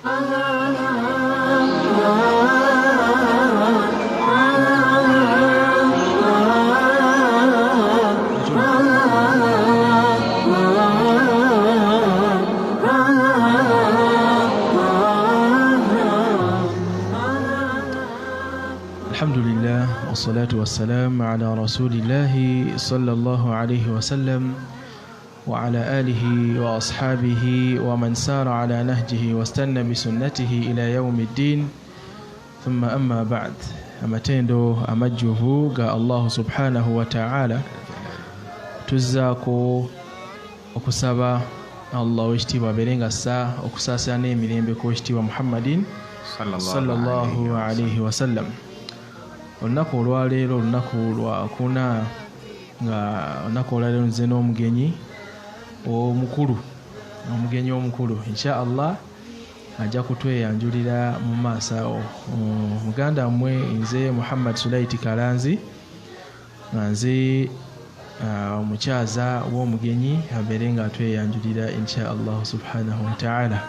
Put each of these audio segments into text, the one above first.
Alhamdulillah wassalatu wassalamu ala rasulillahi sallallahu alayhi wasallam wa ala alihi wa ashabihi wa man sara ala nahjihi wastanna bisunnatihi ila yaumiddin, thumma amma ba'd. Amatendo amajjuvu ga Allah subhanahu wa ta'ala, tuzzaako okusaba Allah w'ekitiibwa abeere nga ssa okusaasira n'emirembe ku w'ekitiibwa Muhammadin sallallahu alayhi wasallam. Olunaku olwaleero olunaku lwakuna, nga olunaku olwaleero nze n'omugenyi omukulu, omugenyi omukulu insha Allah ajja kutweyanjulira mu maaso awo. Muganda mmwe nze Muhammad Sulaiti Kalanzi, nga nze omukyaza w'omugenyi abeere nga atweyanjulira insha Allah subhanahu wa ta'ala.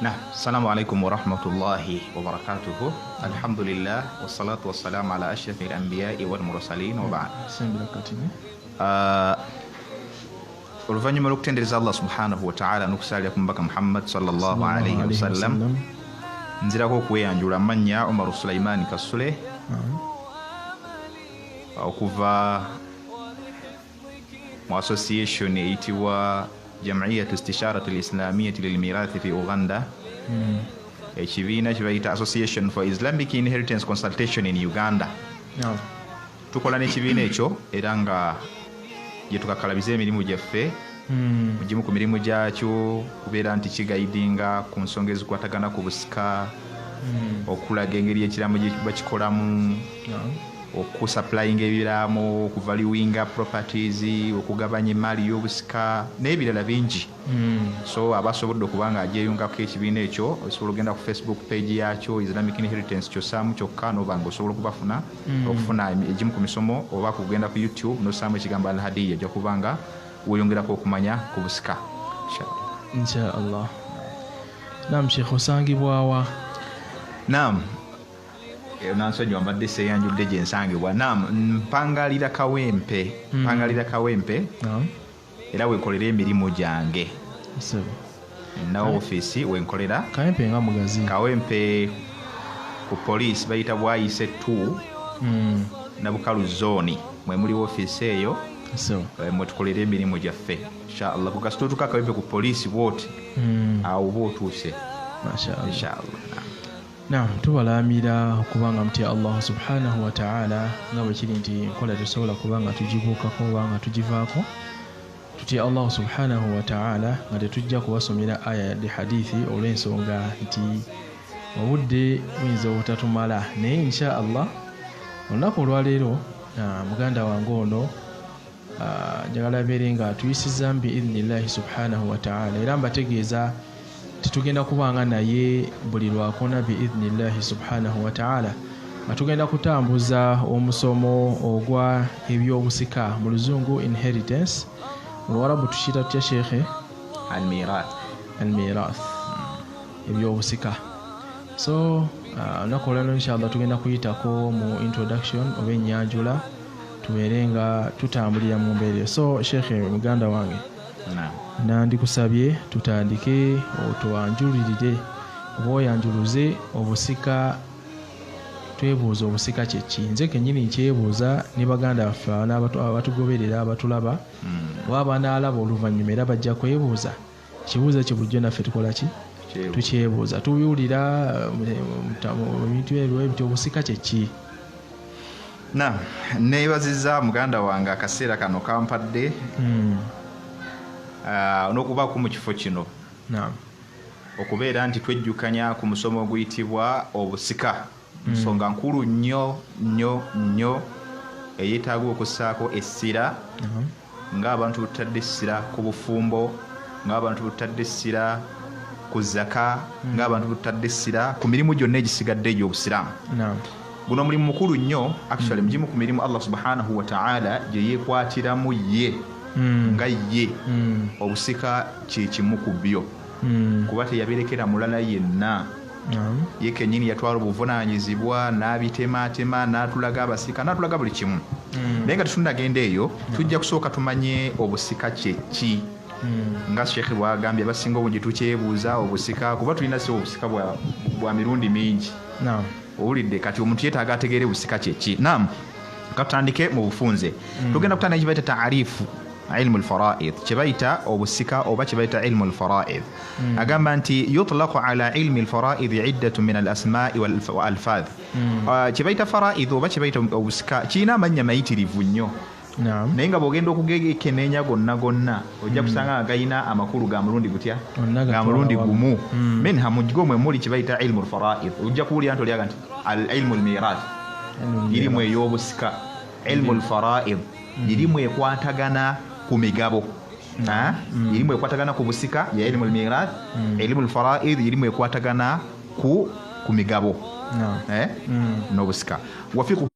Nah, assalamu alaikum warahmatullahi wabarakatuhu. Alhamdulillah wassalatu wassalamu ala ashrafil anbiya'i wal mursalin wa ba'd. Oluvannyuma lw'okutendereza Allah subhanahu wa ta'ala n'okusaalira ku mubaka Muhammad sallallahu alaihi wasallam, nzirako okweyanjula amannya Umar Sulaiman Kasule okuva mu association eyitibwa Jam'iyyatu Istisharatu Al-Islamiyyati Lil-Mirathi fi Uganda, ekibiina kibayita Association for Islamic Inheritance Consultation in Uganda. Tukola n'ekibiina ekyo era nga gye tukakalabiza emirimu gyaffe. Mugimu ku mirimu gyakyo kubeera nti kigayidinga ku nsonga ezikwatagana ku busika, okulaga engeri ekiraamo gye bakikolamu, okusupplyinga ebiraamo, okuvaluinga properties, okugabanya emaali y'obusika n'ebirala bingi. So abasobodde okuba nga agyeyungako ekibiina ekyo, osobola ogenda ku Facebook page yakyo Islamic Inheritance kyosaamu kyokka n'oba nga osobola okubafuna, okufuna egimu ku misomo, oba kugenda ku YouTube n'ossaamu ekigambo Al-Hadiya, ojja kuba nga weeyongerako okumanya ku busika insha Allah. Naam Sheikh, osangibwawa? Naam, nansonyiwa mbadde seeyanjudde gye nsangibwa. Naam, mpangalira Kawempe, mpangalira Kawempe era wenkolera emirimu gyange. Ninawo ofiisi wenkolera Kawempe nga mugazi. Kawempe ku poliisi bayita Bwayise 2 Nabukalu zone, mwe muli ofiisi eyo mwe tukolera emirimu gyaffe insha Allah. Kukasita otuuka Kawempe ku poliisi bw'oti awo oba otuuse insha Allah. Naam, tubalaamira okubanga mutya Allah subhanahu wa ta'ala, nga bwe kiri nti enkola tesobola kubanga tugibuukako oba nga tugivaako. Tutya Allah subhanahu wa ta'ala nga tetujja kubasomera aya yadde hadithi olw'ensonga nti obudde buyinza obutatumala, naye insha Allah olunaku olwaleero muganda wange ono njagala abeere nga atuyisizza biidhnillahi subhanahu wa ta'ala, era mbategeeza tetugenda kubanga naye buli lwakona biidhnillahi subhanahu wa ta'ala, nga tugenda kutambuza omusomo ogwa ebyobusika, mu luzungu inheritance, mu luwarabu tukiyita tutya shekhe? Almirath. Almirath, ebyobusika. So olunaku olwaleero inshallah tugenda kuyitako mu introduction oba ennyanjula, tubeere nga tutambulira mu mbeera. So shekhe muganda wange, nandikusabye tutandike otwanjulirire oba oyanjuluze obusika. Twebuuza obusika kye ki? Nze kennyini nkyebuuza ne baganda baffe abatugoberera abatulaba oba abanaalaba oluvannyuma era bajja kwebuuza ekibuuzo ekyo bulijjo naffe tukola ki? Tukyebuuza, tubiwulira mu bintu ebyo ebiti obusika kye ki? Na neebaziza muganda wange akaseera kano kampadde n'okubaako mu kifo kino. Naam. Okubeera nti twejjukanya ku musomo oguyitibwa obusika. Nsonga nkulu nnyo nnyo nnyo eyeetaaga okussaako essira, ng'abantu butadde essira ku bufumbo, ng'abantu butadde essira ku zaka, ng'abantu butadde essira ku mirimu gyonna egisigadde egy'obusiraamu. Guno mulimu mukulu nnyo, actually mugimu ku mirimu Allah subhanahu wa ta'ala gye yeekwatiramu ye nga ye. Obusika kye kimu ku byo. Kuba teyabirekera mulala yenna. Ye kennyini yatwala obuvunaanyizibwa n'abitematema n'atulaga abasika n'atulaga buli kimu. Naye nga tetunnagenda eyo, tujja kusooka tumanye obusika kye ki. Nga Sheikh bw'agambye, abasinga obungi tukyebuuza obusika kuba tulina si obusika bwa mirundi mingi. Owulidde? Kati omuntu yeetaaga ategeere busika kye ki. Naam, katutandike mu bufunze. Tugenda kutandika kye bayita taarifu ilmu lfaraid, kye bayita obusika oba kye bayita ilmu lfaraid. Agamba nti yutlaqu ala ilmi lfaraid iddatu min al asmai wa alfadh. Kye bayita faraid oba kye bayita obusika kirina amannya mayitirivu nnyo. Naye nga bw'ogenda okugekeneenya gonna gonna ojja kusanga nga galina amakulu ga mulundi gutya? Ga mulundi gumu. Minha, mugigo mwe muli kye bayita ilmu lfaraid. Ojja kuwulira nti olyaga nti al ilmu lmirath, irimu ey'obusika. Ilmu lfaraid irimu ekwatagana ku migabo. Irimu ekwatagana ku busika ya ilmu lmirath. Ilmu lfaraid irimu ekwatagana ku migabo n'obusika. Wafiqhu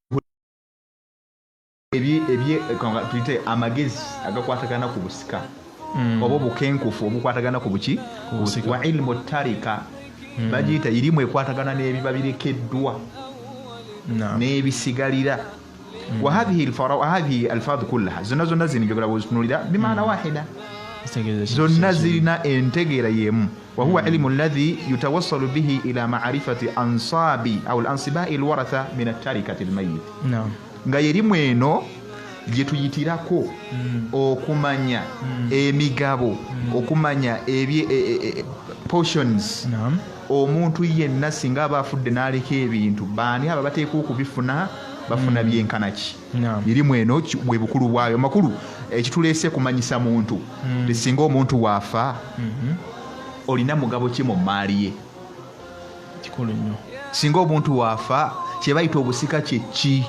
tuyite amagezi agakwatagana ku busika oba obukenkufu obukwatagana ku buki, wa ilmu tarika bagiyita irimu ekwatagana n'ebiba birekeddwa n'ebisigalira. Wa hadhihi alfadh kullaha, zonna zonna zino njogera bwezitunulira bimaana wahida, zonna zirina entegeera y'emu. Wa huwa ilmu alladhi yutawassalu bihi ila ma'rifati ansabi aw al-ansibai alwaratha min at-tarikati al-mayyit. Nga yerimu eno gye tuyitirako okumanya emigabo, okumanya portions. Omuntu yenna singa aba afudde n'aleka ebintu, baani abo bateekwa okubifuna, bafuna byenkana ki? Irimu eno bwe bukulu bwayo. Makulu ekituleese kumanyisa muntu nti singa omuntu waafa olina mugabo ki mu mmaali ye. Kikulu nnyo. Singa omuntu waafa kye bayita obusika kye ki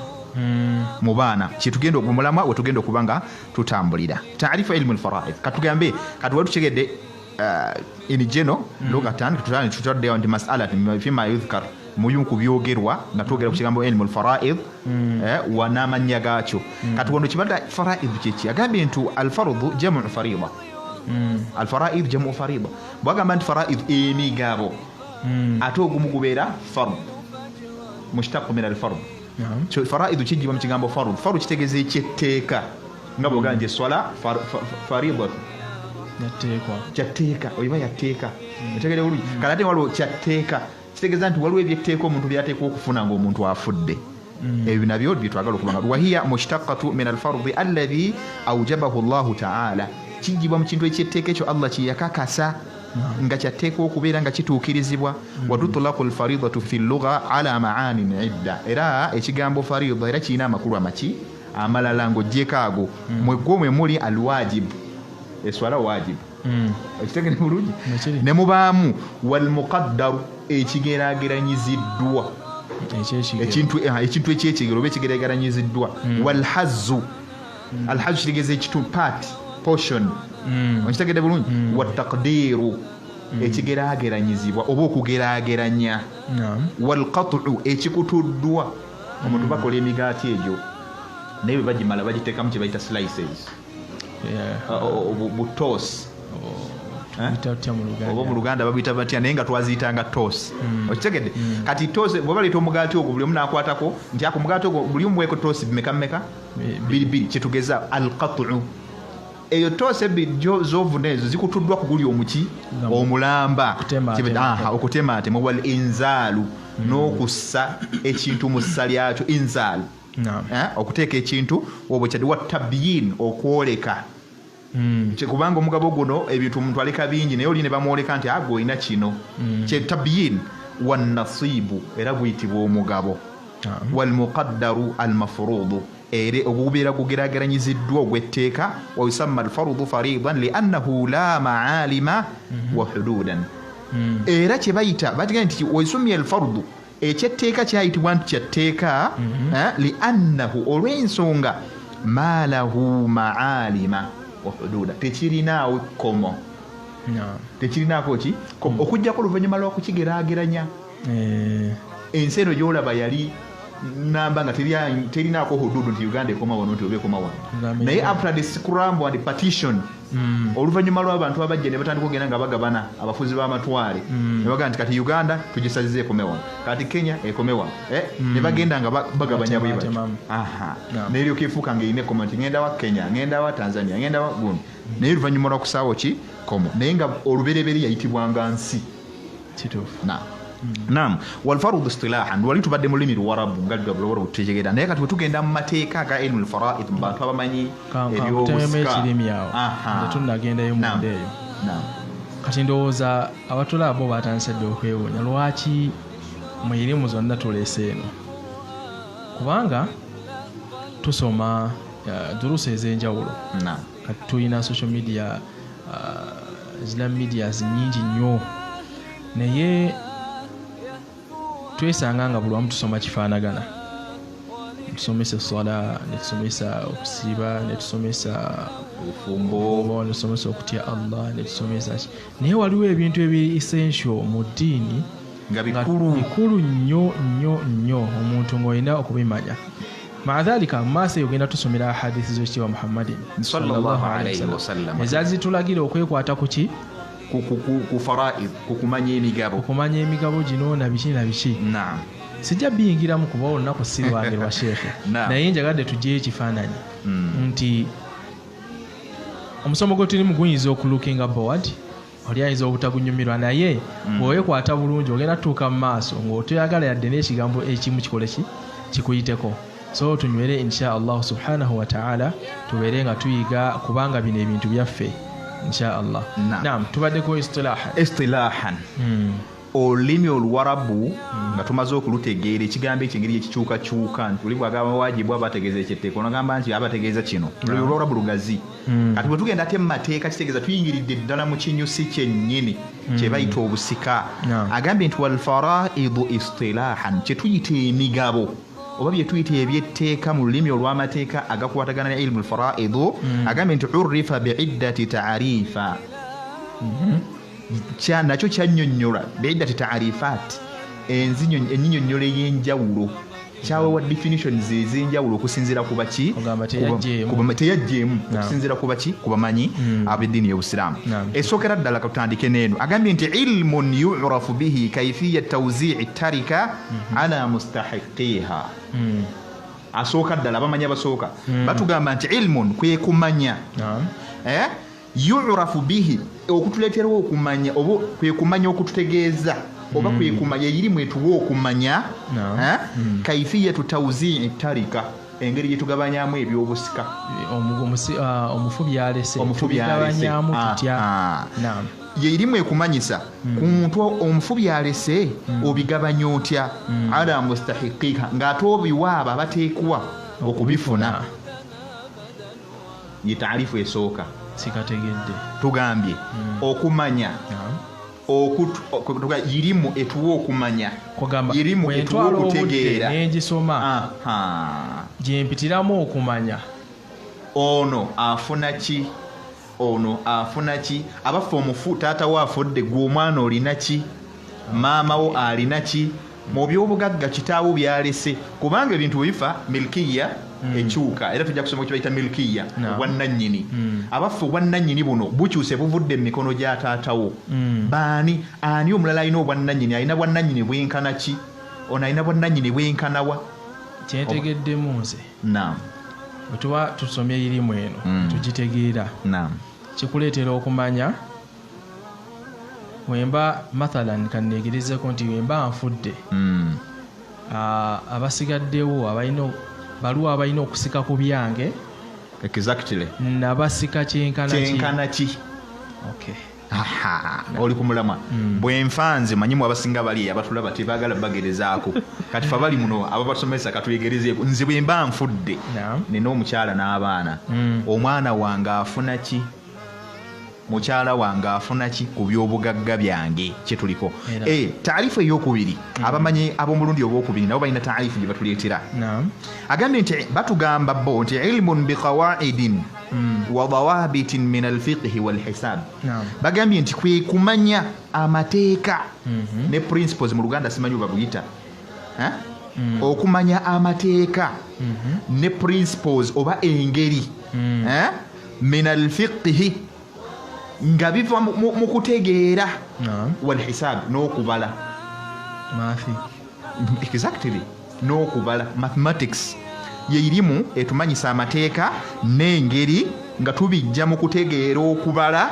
mu baana, kyetugenda okumulamwa we tugenda okuba nga tutambulira. Taarifu ilmu lfaraid, katugambe kati wali tukitegedde in general lugatan, tutaddeyo nti masala fima yudhkar mubimu ku byogerwa nga twogera ku kigambo ilmu lfaraid wa n'amannya gaakyo. Kati wano kibadde faraid kyeki? Agambye nti alfardu jamu farida, alfaraid jamu farida. Bwagamba nti faraid emigabo, ate ogumu gubeera fard mushtaqu min alfard. So faraidu kijjibwa mu kigambo fard. Fard kitegeeza ekyetteeka, nga bw'ogamba nti eswala faridatu kyatteeka, oba yatteeka. Otegeera bulungi? Kale ate waliwo kyatteeka, kitegeeza nti waliwo ebyetteeka omuntu by'ateekwa okufuna ng'omuntu afudde. Ebyo nabyo bye twagala okubanga. Wahiya mushtaqatu min alfardi alladhi awjabahu Allahu ta'ala, kijjibwa mu kintu ekyetteeka ekyo Allah kye yakakasa nga kyatteekwa okubeera nga kituukirizibwa. Wa tutlaqu alfaridatu fi llugha ala ma'anin idda, era ekigambo farida era kirina amakulu amaki amalala ng'oggyeko ago. Mwegwo mwe muli alwajibu, eswala wajibu, okitegere bulungi, ne mubaamu walmuqaddaru, ekigeraageranyiziddwa, ekintu ekyekigero oba ekigeraageranyiziddwa. Walhazzu, alhazzu kitegeeza ekitundu, part, portion, okitegedde bulungi. Wataqdiiru, ekigeraageranyizibwa oba okugeraageranya. Walqat'u, ekikutuddwa. Omuntu bakola emigaati egyo naye bwe bagimala bagiteekamu kye bayita slices, butoos oba mu Luganda babiyita batya, naye nga twaziyitanga toos. Okitegedde? Kati toos bwe baleeta omugaati ogwo buli omu n'akwatako nti ako omugaati ogwo buli omu muweeko toos bimeka mmeka? Biri biri. Kyetugeza alqat'u, eyo toos ebbiri z'ovuna ezo zikutuddwa ku guli omuki omulamba, okutemaatema. Wal inzaalu, n'okussa ekintu mu ssa lyakyo, inzaalu okuteeka ekintu obwo kyadde. Wa tabyin, okwoleka, kubanga omugabo guno ebintu omuntu aleka bingi naye oli ne bamwoleka nti agwe olina kino, kye tabyin. Wannasiibu, era guyitibwa omugabo. Walmuqaddaru almafrudu, era ogubeera gugeraageranyiziddwa ogw'etteeka. Wa yusamma alfardu faridan liannahu la maalima wa hududan, era kye bayita batigambye nti wayusummiya alfardu, ekyetteeka kyayitibwa nti kyatteeka liannahu, olw'ensonga ma lahu maalima wa hududa, tekirinaawo kkomo, tekirinaako ki okujjako oluvannyuma lw'okukigeraageranya. Ensi eno gy'olaba yali namba nga terinaako hududu nti Uganda ekoma wano nti oba ekoma wano. Naye after the scramble and partition, oluvannyuma lw'abantu abajja ne batandika okugenda nga bagabana abafuzi b'amatwale, ne bagamba nti kati Uganda tugisazize ekome wano, kati Kenya ekome wano, ne bagenda nga bagabanya bwe batyo. N'eryoka efuuka ng'erina ekkomo nti ngenda wa Kenya, ngenda wa Tanzania, ngenda wa gundi. Naye oluvannyuma lwakusaawo ki komo, naye nga olubereberye yayitibwanga nsi. Kituufu. Naam, walfarud istilahan wali tubadde mu lulimi luwarabu nga luwarabu tutegeera, naye kati bwe tugenda mu mateeka aga ilmu lfaraid mu bantu abamanyi ebyobusika tetunnagendayo munda eyo. Kati ndowooza abatulaba bo batandise dda okwewuunya lwaki mu irimu zonna tuleese eno, kubanga tusoma durusa ez'enjawulo. Kati tulina social media, Islam medias nyingi nnyo, naye twesanga nga buli wamu tusoma kifaanagana. Tusomesa esswala, ne tusomesa okusiiba, ne tusomesa obufumbo, ne tusomesa okutya Allah, ne tusomesa ki, naye waliwo ebintu ebiri essential mu ddiini nga bikulu nnyo nnyo nnyo omuntu ng'olina okubimanya. Maadhalika mu maaso eyo ogenda tusomera hadithi z'ekitiibwa Muhammadin sallallahu alayhi wasallam ezazitulagira okwekwata ku ki, ku faraid, ku kumanya emigabo, okumanya emigabo gino na biki na biki. Naam, sijja biyingiramu kuba olunaku si lwange lwa sheekhe, naye njagadde tugyeyo ekifaananyi nti omusomo gwe tulimu guyinza okulookinga board, oli ayinza obutagunyumirwa, naye bw'owekwata bulungi ogenda tutuuka mu maaso ng'otoyagala yadde n'ekigambo ekimu kikole ki kikuyiteko. So tunywere insha Allah subhanahu wa ta'ala, tubeere nga tuyiga kubanga bino ebintu byaffe insha Allah. Naam, tubaddeko istilahan. Istilahan olulimi oluwarabu nga tumaze okulutegeera ekigambo ekyo engeri ekikyukakyuka nti oli bwagamba wajibu aba ategeeza ekyetteeka, onagamba nti aba ategeeza kino. Olulimi oluwarabu lugazi. Kati bwe tugenda ate mu mateeka kitegeeza tuyingiridde ddala mu kinyusi kyennyini kye bayita obusika. Agambye nti walfaraidu istilahan, kye tuyita emigabo oba bye tuyita ebyetteeka mu lulimi olw'amateeka agakwatagana ne ilmu lfaraidu. Agambye nti urifa biiddati taarifa, nakyo kyannyonnyola biiddati taarifat, ennyinyonnyola ey'enjawulo, kyawewa definitions ez'enjawulo okusinziira ku baki, teyajjeemu okusinziira ku baki, ku bamanyi ab'eddiini y'Obusiraamu. Esookera ddala katutandike n'eno. Agambye nti ilmun yurafu bihi kaifiya tawzii tarika ala mustahiqiha. Asooka ddala abamanyi abasooka batugamba nti ilmun kwe kumanya, yurafu bihi okutuleeterawo okumanya, oba kwe kumanya okututegeeza, oba kwe kumanya erimu etuwa okumanya kaifiyatu tawzii tarika, engeri gye tugabanyamu ebyobusika, omufu byalese tubigabanyamu tutya. Ye erimu ekumanyisa ku muntu omufu byalese obigabanya otya, ala mustahiqiha, ng'ate obiwa abo abateekwa okubifuna. Ye taarifu esooka. Sikategedde. Tugambye okumanya irimu etuwa okumanya, irimu etuwa okutegeera, nengisoma gyempitiramu okumanya ono afuna ki, ono afuna ki. Abaffe omufu taata we afudde, gwe omwana olina ki, maama wo alina ki, mu byobugagga kitaawo byalese, kubanga ebintu bwe bifa milkiya ekyuka, era tujja kusoma kye bayita milkiya, obwannannyini. Abaffe obwannannyini buno bukyuse buvudde mu mikono gya taatawo. Baani ani omulala alina obwannannyini, alina bwannannyini bwenkana ki, ono alina bwannannyini bwenkanawa. Kyentegeddemu nze, naam, bwe tuba tusomye irimu eno tugitegeera, naam, kikuleetera okumanya wemba mathalan kanneegerezeko nti wemba nfudde, abasigaddewo abalina baluwa abalina okusika ku byange exactly nabasika kyenkana ki. Okay. Oli ku mulamwa. Bwe nfanze manyimu abasinga bali abatulaba tebaagala bagerezaako, kati fe abali muno ababasomesa katuyegerezeeko. Nze bwe mba nfudde nina omukyala n'abaana, omwana wange afuna ki, mukyala wange afuna ki ku byobugagga byange kyetuliko. Taarifu eyokubiri, abamanyi ab'omulundi ogwokubiri nabo balina taarifu gye batuleetera. Agambye nti batugamba bo nti ilmun biqawaidin wa dawabitin min alfiqhi walhisab. Bagambye nti kwe kumanya amateeka ne principles, mu Luganda simanyi oba buyita Okumanya amateeka ne principles oba engeri min alfiqhi nga biva mu kutegeera walhisab n'okubala. Exactly, n'okubala mathematics ye irimu etumanyisa amateeka n'engeri nga tubijja mu kutegeera okubala.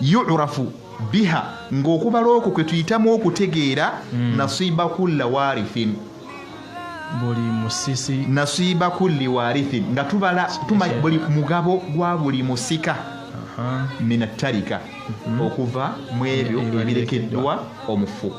Yu'rafu biha, ng'okubala okwo kwe tuyitamu okutegeera nasiba kulla warithin, buli musisi, nasiba kulli warithin, nga tubala buli mugabo gwa buli musika minatarika, okuva mu ebyo ebirekeddwa omufu.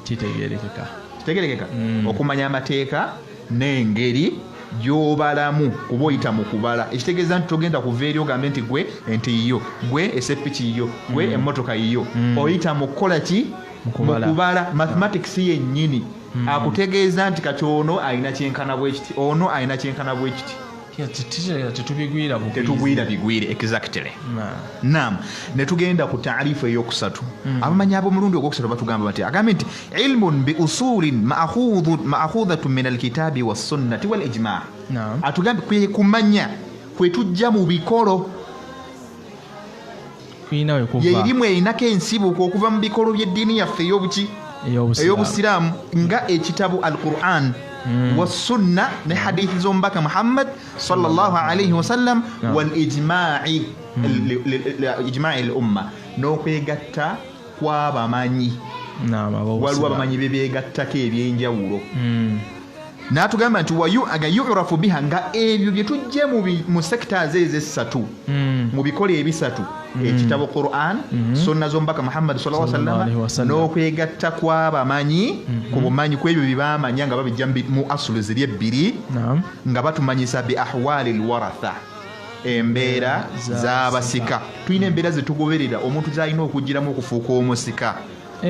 Kitegerekeka. Kitegerekeka. Okumanya amateeka n'engeri gy'obalamu kuba oyita mu kubala, ekitegeeza nti togenda kuva eri ogambe nti gwe ente yiyo, gwe esepiki yiyo, gwe emmotoka yiyo. Oyita mu kukola ki? Mu kubala. Mathematics yennyini akutegeeza nti kati ono alina kyenkana bwe kiti, ono alina kyenkana bwe kiti. Tetugwira bigwire. Exactly. Naam, ne tugenda ku taarifu eyokusatu. Abamanyi ab'omulundi ogwokusatu batugamba bati, agambe nti ilmun bi usulin ma'khudhatun min alkitabi wassunnati wal ijma'. Atugambe kwe kumanya kwe tujja mu bikolo, ye irimu erinako ensibuko okuva mu bikolo by'eddiini yaffe ey'obuki, ey'obusiraamu, nga ekitabo al-Qur'an wassunna ne hadithi z'omubaka Muhammad sallallahu alayhi wasallam wal ijma'i, ijma'i al-umma, n'okwegatta kw'abamanyi. Waliwo abamanyi be beegattako ebyenjawulo. N'atugamba nti nga yu'rafu biha, nga ebyo bye tujje mu sectors ezo essatu, mu bikolo ebisatu, ekitabo Qur'an, sunna z'omubaka Muhammad sallallahu alaihi wasallam, n'okwegatta kw'abamanyi ku bumanyi kw'ebyo bye baamanya nga babijja mu asulu ziri ebbiri, nga batumanyisa bi ahwali alwaratha, embeera z'abasika. Tulina embeera ze tugoberera omuntu z'alina okugiramu okufuuka omusika.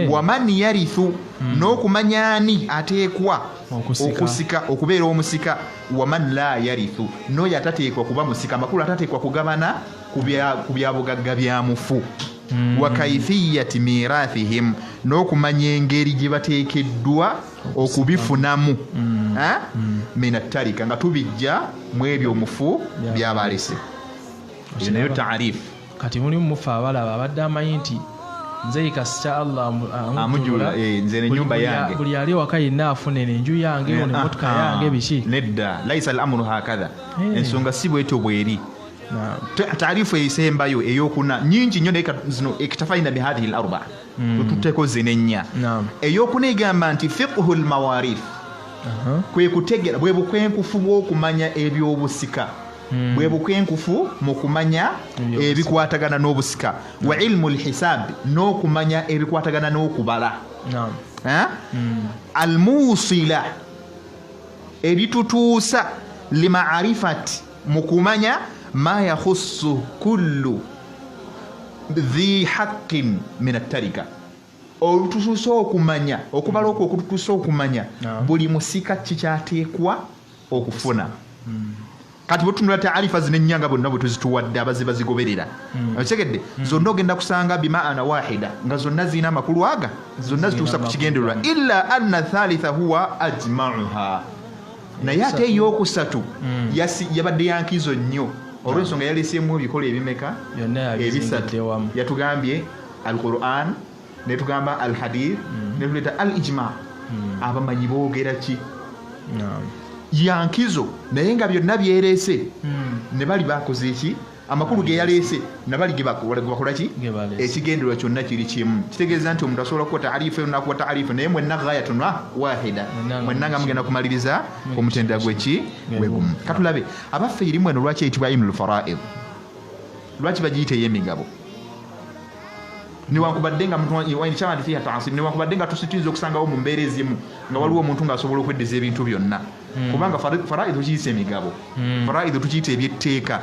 Waman yarithu, n'okumanya ani ateekwa okusika okubeera omusika. Waman la yarithu, n'oyo atateekwa kuba musika, amakulu atateekwa kugabana ku byabugagga bya mufu. Wa kaifiyati mirathihim, n'okumanya engeri gye bateekeddwa okubifunamu minatarika, nga tubijja mu ebyo omufu by'abalese. Eyo nayo taarifu. Kati mulimu mufe abalaba abadde amanyi nti nze kasita Allah amujula, nze n'ennyumba yange, buli ali waka yenna afune enju yange n'emmotoka yange biki. Nedda, laisa al-amru hakadha, ensonga si bwetyo bweri. Taarifu esembayo eyokuna nyingi nnyo, naye zino iktafaina bihadhihi al-arba, tututteko zino ennya. Eyokuna egamba nti fiqhu al-mawarith, kwe kutegera, bwe bukwenkufu bw'okumanya ebyobusika, bwe bukwenkufu mu kumanya ebikwatagana n'obusika. Wa ilmu lhisab, n'okumanya ebikwatagana n'okubala. Almusila, ebitutuusa limaarifati, mu kumanya ma yakhussu kullu dhi haqqin min attarika, olututuusa okumanya, okubala okwo okututuusa okumanya buli musika kikyateekwa okufuna. Kati bwetunula taarifa zino ennya nga bonna bwe tuzituwadde abazi bazigoberera, okitegedde, zonna ogenda kusanga bimaana wahida, nga zonna zirina amakulu aga, zonna zituusa ku kigendererwa. Illa anna thalitha huwa ajmauha, naye ate eyokusatu yabadde yankizo nnyo olw'ensonga yaleseemu ebikolo ebimeka ebisatu. Yatugambye al-Qur'an, netugamba al-hadith, netuleeta al-ijma. Abamanyi boogera ki? Yankizo, naye nga byonna byereese ne bali bakoze ki? Amakulu ge yaleese nabali ge bakola ki? Ekigendererwa kyonna kiri kimu. Kitegeeza nti omuntu asobola kuwa taarifu eyo n'akuwa taarifu, naye mwenna ghayatun wahida, mwenna nga mugenda kumaliriza omutendera gweki gwe gumu. Katulabe abaffe irimu eno lwaki eyitibwa ilmul faraid, lwaki bagiyita ey'emigabo? Newankubadde nga newankubadde nga tuyinza okusangawo mu mbeera ezimu nga waliwo omuntu ng'asobola okweddiza ebintu byonna, kubanga faraid tukiyita emigabo, faraid tukiyita ebyetteeka,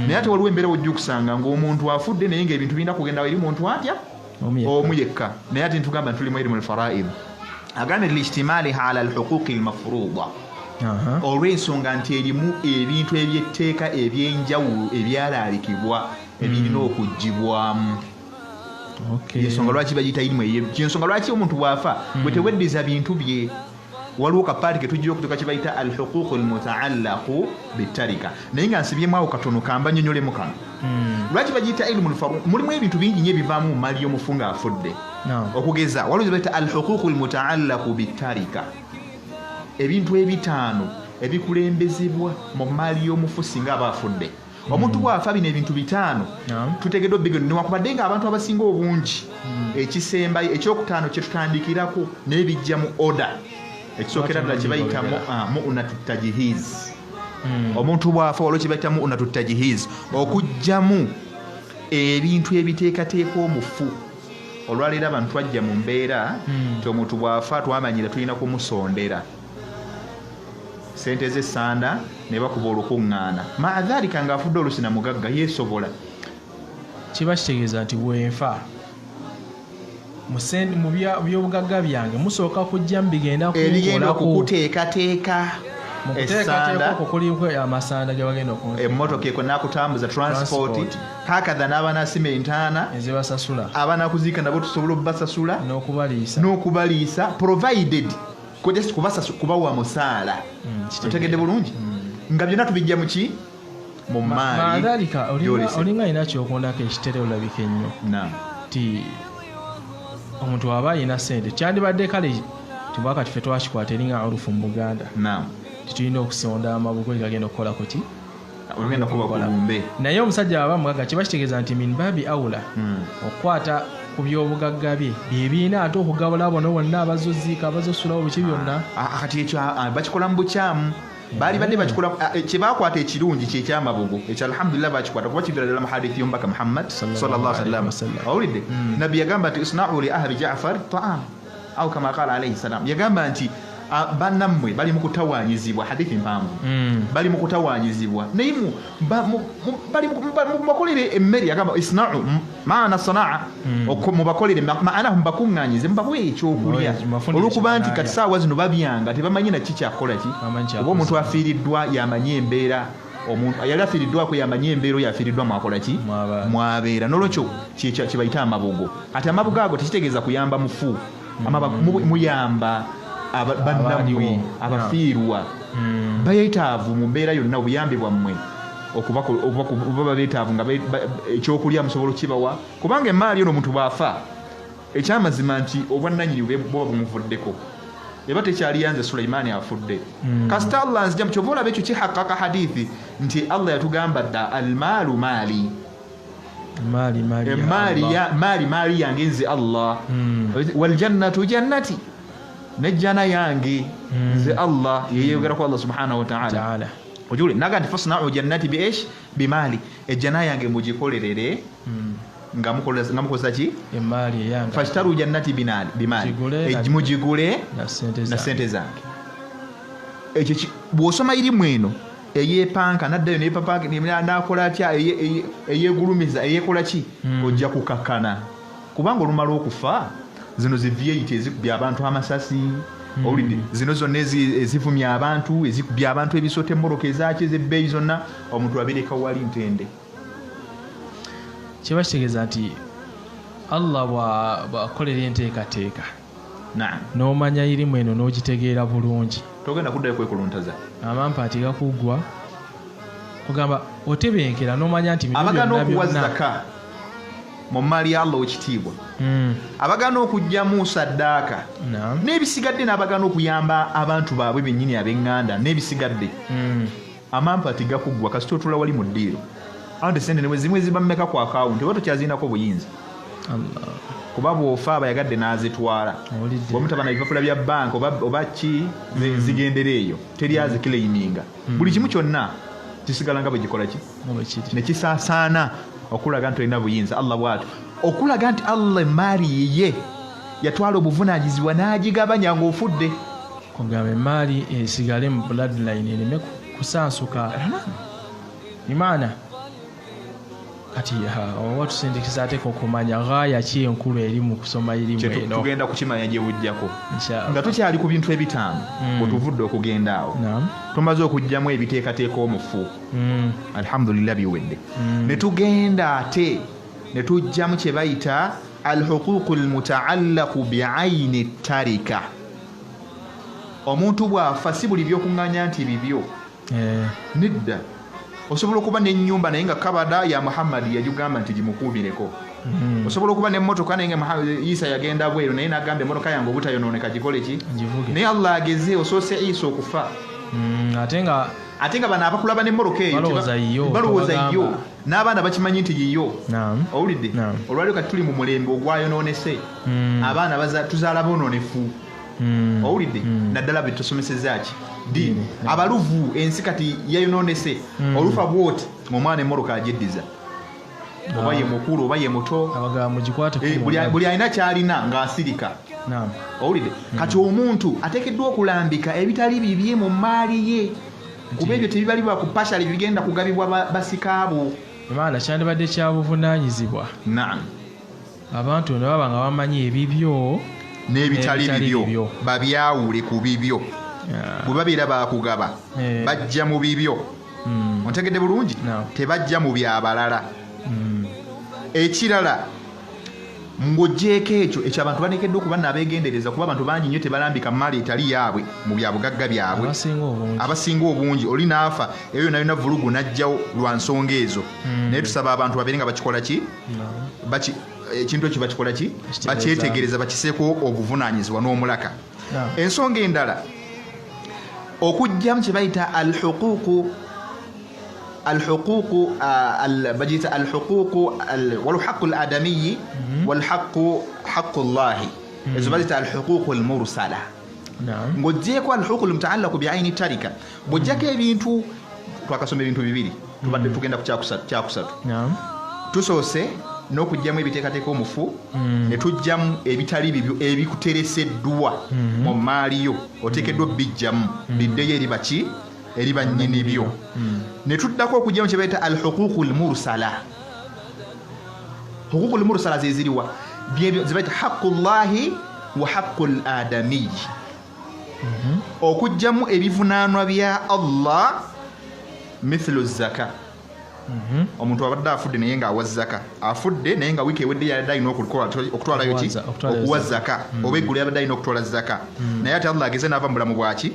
naye ate waliwo embeera wojja okusanga ng'omuntu afudde naye ng'ebintu birina kugenda eri muntu atya omu yekka, naye ate ntugamba nti tulimu ilmul faraid. Agambye liijtimaliha ala alhuquqi almafruda, olw'ensonga nti erimu ebintu ebyetteeka ebyenjawulo ebyalaalikibwa ebirina okuggyibwamu. Ensonga lwaki bagiyita irimu eyo, ensonga lwaki omuntu bw'afa bwe teweddiza bintu bye. Waliwo kapaati ketujja okutuuka kyebayita alhuququ almutaallaqu bitarika, naye nga nsibyemu awo katono kamba nnyonnyolemu kano. Lwaki bagiyita ilmu lfaru? Mulimu ebintu bingi nnyo ebivaamu mu mali y'omufu ng'afudde. Okugeza waliwo kyebayita alhuququ almutaallaqu bitarika, ebintu ebitaano ebikulembezebwa mu maali y'omufu singa aba afudde. Omuntu bw'afa bino ebintu bitaano tutegeddwa obigeno, newakubadde nga abantu abasinga obungi ekisembayo ekyokutaano kyetutandikirako naye bijja mu order. Ekisookera ddala kyebayita mu'natu tajihiz. Omuntu bw'afa waliwo kyebayita mu'natu tajihiz, okugjamu ebintu ebiteekateeka omufu. Olwaleero abantu twajja mu mbeera nti omuntu bw'afa twamanyira tulina kumusondera sente z'essanda ne bakuba olukuŋŋaana. Maadhalika ng'afudde oluusi na mugagga yeesobola. Kiba kitegeeza nti bwenfa mu byobugagga byange musooka kujja mubigenda ebigenda okukuteekateeka mukuteekateeka okwo kuliko amasanda ge bagenda okunteeka, emmotoka eko nakutambuza transport, hakadha n'abanaasima entaana ezibasasula, abanakuziika nabo tusobola obbasasula n'okubaliisa, n'okubaliisa, provided just kubawa musaala. Otegedde bulungi? Nga byonna tubijja muki mu maali. Maadhalika olinga alina kyokondako ekitera olabika ennyo ti omuntu aba alina sente kyandibadde kale tibwakati ffe twakikwata eringa urufu mu Buganda titulina okusonda amabugo gagenda okukolako ki naye omusajja aba mugagga kiba kitegeeza nti min babi aula okukwata ku byobugagga bye byebiina ate okugabula bono bonna abazoziika abazosulawo biki byonna. Kati ekyo bakikola mu bukyamu. Bali badde bakikola kyebakwata ekirungi kyekyamabugo ekyo alhamdulillah bakikwata kuba kivira ddala mu hadithi y'omubaka Muhammad sallallahu alaihi wasallam. Owulidde nabbi yagamba nti isna'u li ahli Ja'far ta'am au kama qala alayhi salam, yagamba nti bannammwe bali mu kutawaanyizibwa. Hadithi mpanvu. Bali mu kutawaanyizibwa naye mubakolere emmere. Yagamba isna'u maana sanaa, mubakolere maana mubakuŋŋaanyize mubawe ekyokulya, olwokuba nti kati saawa zino babyanga tebamanyi naki kyakukola ki. Oba omuntu afiiriddwa yamanyi embeera, omuntu yali afiiriddwako yamanyi embeera oyo afiiriddwa mwakola ki mwabeera. Nolwekyo kyebayita amabugo. Ate amabugo ago tekitegeeza kuyamba mufu, muyamba bannammwe abafiirwa beetaavu mu mbeera yonna, obuyambi bwammwe okuba beetaavu nga ekyokulya musobola okukibawa, kubanga emaali eno omuntu bw'afa ekyamazima nti obwannannyini buba bumuvuddeko, eba tekyali yanze Sulaimaani afudde. Kasita Allah nzija kyova olaba ekyo kihakkaka hadithi nti Allah yatugamba dda almaalu maali, maali maali yange nze Allah, waljannatu jannati, nejjana yange nze Allah, yeyogerako Allah subhanahu wa ta'ala. Ojule naga nti fasna'u jannati bi ish bimali, ejjana yange mugikolerere nga mukozesa ki emaali yange, fashtaru jannati binali bimali, mugigule na sente zange. Ekyo bw'osoma irimu eno eyepanka naddayo nepapanka nakola atya eyegulumiza eyekola ki, ojja kukakkana kubanga olumala okufa zino zi V8 ezikubya abantu amasasi, owulidde zino zonna ezivumya abantu, ezikubya abantu ebisota, emmoroka ezaki ez'ebbeeyi zonna omuntu abireka wali ntende. Kiba kitegeeza nti Allah bw'akolera enteekateeka n'omanya irimu eno n'ogitegeera bulungi, togenda kuddayo kwekuluntaza. Amampaati gakuggwa kugamba otebenkera n'omanya nti abagaana okuwa zaka mu mmaali ya Allah ow'ekitiibwa, abagaana okuggyamu saddaaka n'ebisigadde, n'abagaana okuyamba abantu baabwe bennyini ab'eŋŋanda n'ebisigadde, amampaati gakuggwa kasita otula wali mu ddiiro. Anti sente ne zimu eziba mmeka ku akawunti oba tokyazirinako buyinza, kuba bw'ofa abayagadde n'azitwala, bw'omutaba na bipapula bya banka oba ki zigendera eyo, teri aziclaiminga. Buli kimu kyonna kisigala nga bwe gikola ki ne kisaasaana okulaga nti olina buyinza. Allah bw'atyo okulaga nti Allah emaali yiye yatwala obuvunaanyizibwa n'agigabanya ng'ofudde. Kugamba emaali esigale mu bloodline ereme kusansuka. Imaana kati oba tusindikiza ate okumanya ghaya ki enkulu eri mu kusoma irimu eno, tugenda kukimanya gye bujjako nga tukyali ku bintu ebitaano bwe tuvudde okugenda awo. Tumaze okuggyamu ebiteekateeka omufu, alhamdulillah biwedde, ne tugenda ate ne tuggyamu kye bayita alhuququ almutaallaqu biayini tarika. Omuntu bw'afa si buli byokuŋŋaanya nti bibyo. Nedda. Osobola okuba n'ennyumba naye nga kabada ya Muhammad yagigamba nti gimukuumireko. Osobola okuba n'emmotoka naye nga Isa yagenda bweru naye n'agamba emmotoka yange obutayonooneka gikole ki? Naye Allah ageze osoose Isa okufa. Ate nga bano abakulaba n'emmotoka eyo balowooza yo n'abaana bakimanyi nti yiyo. Owulidde? Olwaliro kati tuli mu mulembe ogwayonoonese. Abaana tuzaala bonoonefu. Owulidde? Naddala be tusomesezza ki? Ddiini. Abaluvu ensi kati yayonoonese. Olufa bw'oti omwana emmotoka agyeddiza. Oba ye mukulu oba ye muto. Buli alina ky'alina ng'asirika. Owulidde? Kati omuntu ateekeddwa okulambika ebitali bibye mu mmaali ye. Kuba ebyo tebibalibwa ku pashali bigenda kugabibwa basikaabo. Maana kyandibadde kya buvunaanyizibwa. Naam. Abantu ne baba nga bamanyi ebibyo n'ebitali bibyo babyawule ku bibyo. Bwe babeera baakugaba bajja mu bibyo. Ontegedde bulungi? Tebajja mu byabalala. Ekirala ng'oggyeeko ekyo ekyo abantu banekeddwa okuba n'abeegendereza kuba abantu bangi nnyo tebalambika mmaali etali yaabwe mu byabugagga byabwe. Abasinga obungi oli n'afa eyo yonna yonna vulugu n'ajjawo lwa nsonga ezo. Naye tusaba abantu babeere nga bakikola ki? Ekintu ekyo bakikola ki? Bakyetegereza bakiseeko obuvunaanyizibwa n'omulaka. Ensonga endala okuggyamu kye bayita alhuquuqu bagiyita alhuquuqu walhaqu aladamiyi walhaqu haqu llahi. Ezo baziyita alhuquuqu almursala. Ng'oggyeeko alhuquuqu almutaallaqu biaini tarika, bw'oggyako ebintu twakasoma ebintu bibiri tubadde tugenda ku kyakusatu. Tusoose n'okuggyamu ebiteekateeka omufu ne tuggyamu ebitali bibyo ebikutereseddwa mu mmaali yo oteekeddwa obbijjamu biddeyo eri baki? Eri bannyini byo. Ne tuddako okuggyamu kye bayita alhuquuqu almursala. Huquuqu almursala ze ziriwa? Ze bayita haqqu llahi wa haqqu aladamiyi. Okuggyamu ebivunaanwa bya Allah mithlu zaka. Omuntu abadde afudde naye ng'awa zaka, afudde naye nga wiiki ewedde yabadde alina okutwalayo ki? Okuwa zaka. Oba eggulo yabadde alina okutwala zaka, naye ate Allah ageze n'ava mu bulamu bwaki?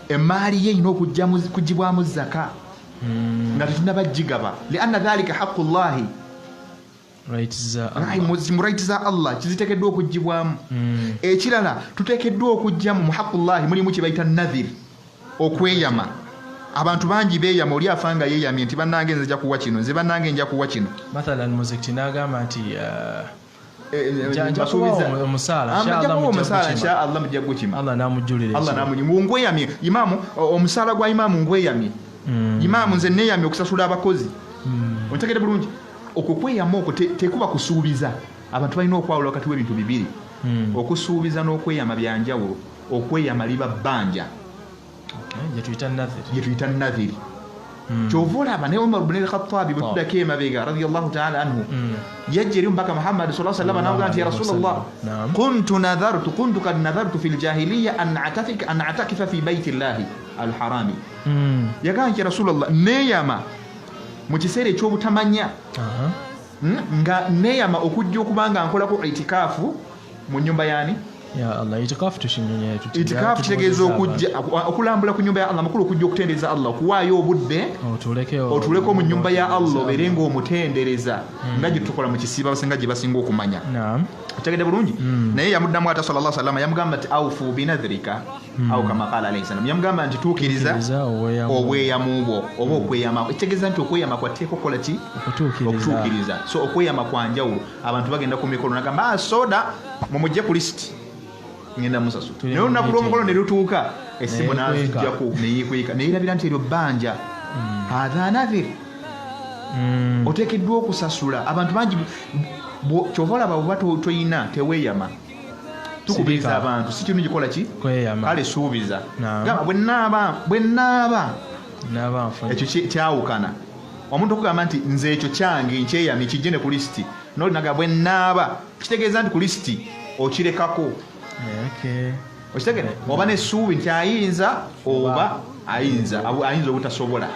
Emmaali ye erina okuggyibwamu zaka nga tetunnaba gigaba. Lianna dhalika haqqu llahi, mu right za Allah kiziteekeddwa okuggyibwamu. Ekirala tuteekeddwa okuggyamu mu haqqu llahi mulimu kye bayita nadhir, okweyama. Abantu bangi beeyama, oli afa nga yeeyamye nti bannange nze nja kuwa kino, nze bannange nja kuwa kino. Mathalan muzikiti n'agamba nti nja kuwa omusaala insha Allah mujja gukima. Allah n'amujjulira. Allah n'amujjulira. Ngweyamye imaamu, omusaala gwa imaamu ngweyamye. Imaamu nze neeyamye okusasula abakozi. Ontegedde bulungi? Okwo kweyama okwo tekuba kusuubiza. Abantu balina okwawula wakati w'ebintu bibiri. Okusuubiza n'okweyama bya njawulo. Okweyama liba bbanja. Gye tuyita nadhiri. Kyova olaba ne Umar ibn al-Khattab bwe tuddako emabega radiyallahu ta'ala anhu yajja eri omubaka Muhammad sallallahu alaihi wasallam n'amugamba nti ya Rasulallah kuntu kad nadhartu fi ljahiliya an atakifa fi baiti llahi alharami. Yagamba nti ya Rasulallah neeyama mu kiseera ekyobutamanya nga neeyama okujja okuba nga nkolako itikaafu mu nnyumba yaani? Ya Allah, itikaafu tukinyonyola tutya? Itikaafu kitegeeza okujja okulambula ku nnyumba ya Allah, makulu okujja okutendereza Allah, okuwaayo obudde otuuleko mu nnyumba ya Allah obeere ng'omutendereza nga gye tukola mu kisiibo abasinga gye basinga okumanya. Otegedde bulungi? Naye yamuddamu ata sallallahu alaihi wasallam yamugamba nti aufu binadhrika au kama qala alayhi salam, yamugamba nti tuukiriza obweyamu bwo oba okweyama. Ekitegeeza nti okweyama kwatteeka okukola ki? Okutuukiriza. So okweyama kwa njawulo. Abantu bagenda ku mikolo nagamba soda mumujje ku lisiti ngenda musasula, naye olunaku lw'omukolo ne lutuuka essimu n'azijjako neyeekweka neyerabira nti eryo bbanja. Hadha nadhir, oteekeddwa okusasula. Abantu bangi kyova olaba bw'oba toyina teweeyama. Tukubiriza abantu si kirungi kukola ki? Kale suubiza. Gamba bwe nnaaba ekyo kyawukana. Omuntu okugamba nti nze ekyo kyange nkyeyamye kijje ne ku lisiti, n'olinaga bwe nnaaba kitegeeza nti ku lisiti okirekako. Okitegere? Oba n'essuubi nti ayinza oba ayinza obutasobola.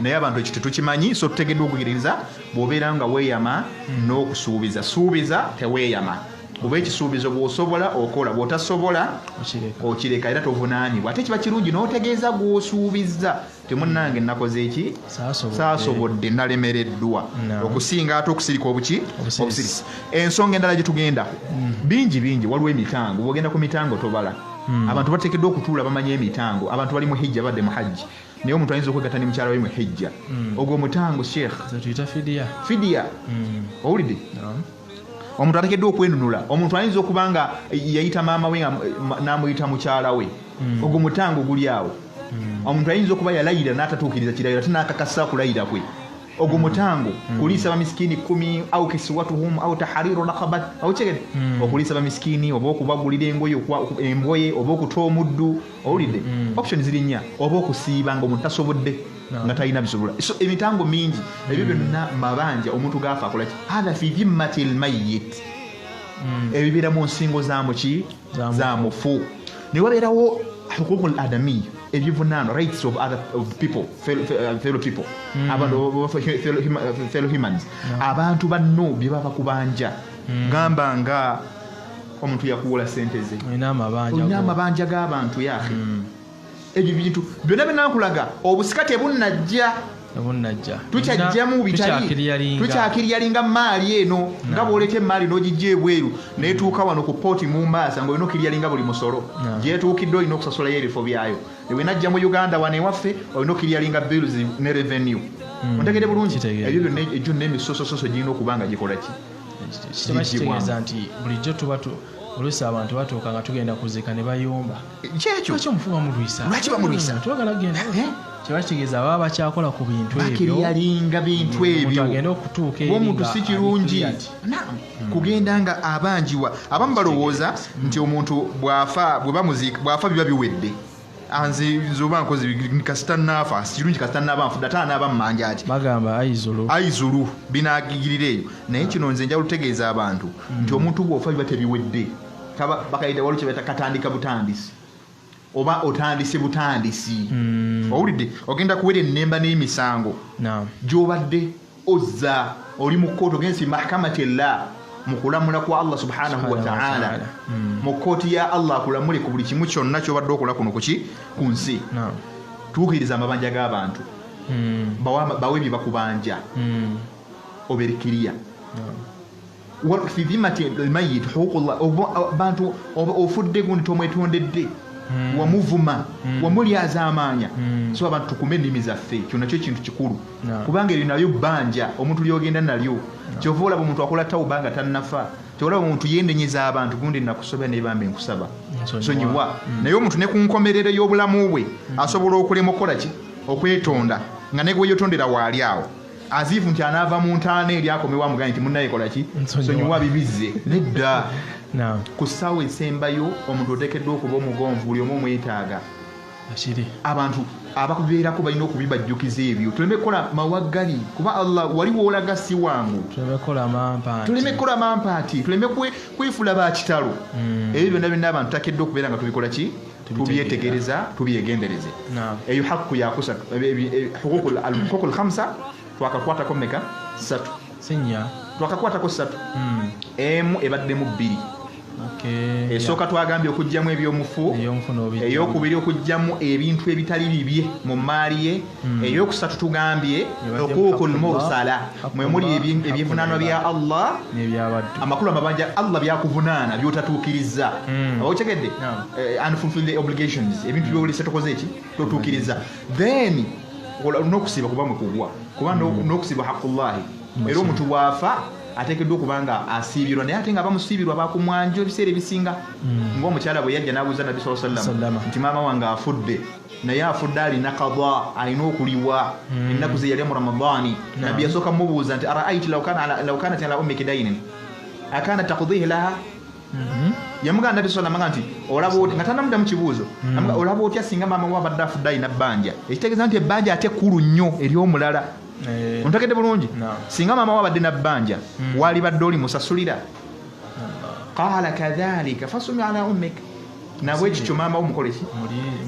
Naye abantu ekyo tetukimanyi, so tutegeddwa okukiriza bw'obeera nga weeyama n'okusuubiza. Suubiza teweeyama. Oba ekisuubizo bw'osobola okola, bw'otasobola okireka, era tovunaanibwa. Ate kiba kirungi n'otegeeza gw'osuubizza temunnange nnakoze eki, saasobodde, nalemereddwa, okusinga ate okusirika obuki obusirisi. Ensonga endala gye tugenda bingi bingi, waliwo emitango. Bw'ogenda ku mitango tobala. Abantu bateekeddwa okutuula bamanye emitango. Abantu bali mu hijja, badde mu hajji, naye omuntu ayinza okwegatta ne mukyala we mu hijja. Ogwo omutango, sheikh, fidiya. Owulidde? Omuntu ateekeddwa okwenunula. Omuntu ayinza okuba nga yayita maama we n'amuyita mukyala we. Ogwo mutango guli awo. Omuntu ayinza okuba yalayira n'atatuukiriza kirayiro, ate n'akakasa kulayira kwe. Ogwo mutango. Kuliisa bamisikini 10, au kiswatuhum au tahariru raqabat, okitegedde? Okuliisa bamisikini oba okubagulira engoye oba okuta omuddu. Owulidde? Option ziri nnya. Oba okusiiba nga omuntu tasobodde, nga talina bisobola. So emitango mingi. Ebyo byonna mabanja omuntu gaafa akola ki? Hatha fi dhimmati lmayit, ebibeera mu nsingo za muki, za mufu. Ne wabeerawo huququ l adamiy, ebivunaanwa, rights of other of people, fellow people, abantu, fellow humans, abantu banno bye baba kubanja. Gamba nga omuntu yakuwola sente ze, olina amabanja g'abantu yahe. Ebyo bintu byonna byenankulaga, obusika tebunnajja, tukyajjamu bitali, tukyakiryalinga maali eno. Nga bwoleta emaali n'ogijja ebweru netuuka wano ku pooti Mumbaasa, ngaolina okiryalinga buli musolo gyetuukidde, olina okusasulayo ebifo byayo. Bwenajja mu Uganda wano ewaffe, olina okiryalinga bills ne revenue. Ontegere bulungi? Ebyo byonna egyonna emisosososo girina okuba nga gikola ki? Kiba kitegeeza nti bulijjo tuba oluusi abantu batuuka nga tugenda kuziika ne bayomba. Kyekyo. Lwaki omufu bamulwisa? Lwaki bamulwisa? Twagala kugenda. Kiba kitegeeza baba bakyakola ku bintu ebyo, bakiryalinga bintu ebyo. Agenda okutuuka eri omuntu si kirungi kugenda nga abanjiwa. Abamu balowooza nti omuntu bw'afa, bwe bamuziika, bw'afa biba biwedde. Anze nze oba nkoze kasita naafa, kirungi kasita naaba nfudde, ate anaaba mmanja ati bagamba aizulu, aizulu binagigirira eyo. Naye kino nze njagala okutegeeza abantu nti omuntu bw'ofa biba tebiwedde. Bakayita, waliwo kye bayita katandika butandisi oba otandise butandisi. Owulidde? Ogenda kuwera ennemba n'emisango gy'obadde ozza. Oli mu kkooti, ogenze fi mahkamati llah, mu kulamula kwa Allah subhanahu wataala, mu kkooti ya Allah akulamule ku buli kimu kyonna kyobadde okola kuno kuki ku nsi. Tuukiriza amabanja g'abantu, bawe bye bakubanja, oberekiriya fi dhimati lmayit huququllah. Bantu ofudde gundi tomwetondedde, wamuvuma, wamulyaza amaanya. So abantu tukume ennimi zaffe, kyo nakyo kintu kikulu, kubanga eryo nalyo bbanja omuntu lyogenda nalyo. Kyova olaba omuntu akola tawuba nga tannafa, kyolaba omuntu yendenyeza abantu, gundi nakusobya naye bambi nkusaba sonyiwa. Naye omuntu ne ku nkomerero y'obulamu bwe asobola okulema okukola ki? Okwetonda, nga ne gweyotondera waali awo aziifu nti anaava mu ntaana eri akomewo amugambe nti munnaye kola ki, sonyiwa bibizze. Nedda. Ku ssaawa esembayo omuntu oteekeddwa okuba omugonvu, buli omu omwetaaga. Abantu abakubeerako balina okubibajjukiza ebyo. Tuleme kukola mawaggali, kuba Allah wali woolaga si wangu. Tuleme kukola mampaati, tuleme kwefula bakitalo. Ebyo byonna byonna abantu takedde okubeera nga tubikola ki? Tubyetegereza, tubyegendereze. Eyo hakku yakusatu, huququ lkhamsa. Twakakwatako meka? Satu. Twakakwatako satu, emu ebaddemu bbiri. Esooka twagambye okugyamu ebyomufu, eyokubiri okugyamu ebintu ebitali bibye mu maali ye, eyokusatu tugambye huququ lmursala, mwe muli ebivunaanwa bya Allah, amakulu amabanja Allah byakuvunaana byotatuukiriza. Oba okitegedde? Unfulfilled obligations, ebintu byolese tokoze eki, totuukiriza. Then n'okusiiba, kuba mwe kugwa, kuba n'okusiiba haqullahi. Era omuntu bw'afa ateekeddwa okuba nga asiibirwa, naye ate nga bamusiibirwa bakumwanjo ebiseera ebisinga, ng'omukyala bwe yajja n'abuuza Nabbi saa sallam nti maama wange afudde, naye afudde alina kada, alina okuliwa ennaku ze yalya mu Ramadaani. Nabbi yasooka mubuuza nti araaiti law kanat ala ummiki dainin akana takdihi laha? Yamugamba Nabbi sallam nti olaba nga tanamuddamu kibuuzo, olaba otya singa maama we abadde afudde alina bbanja? Ekitegeeza nti ebbanja ate kkulu nnyo ery'omulala. Ontegedde bulungi? Singa maama we abadde nabbanja, walibadde oli musasulira? Qala kadhalika fasumi ala ummik. Nabwe ekityo maama wo mukole ki?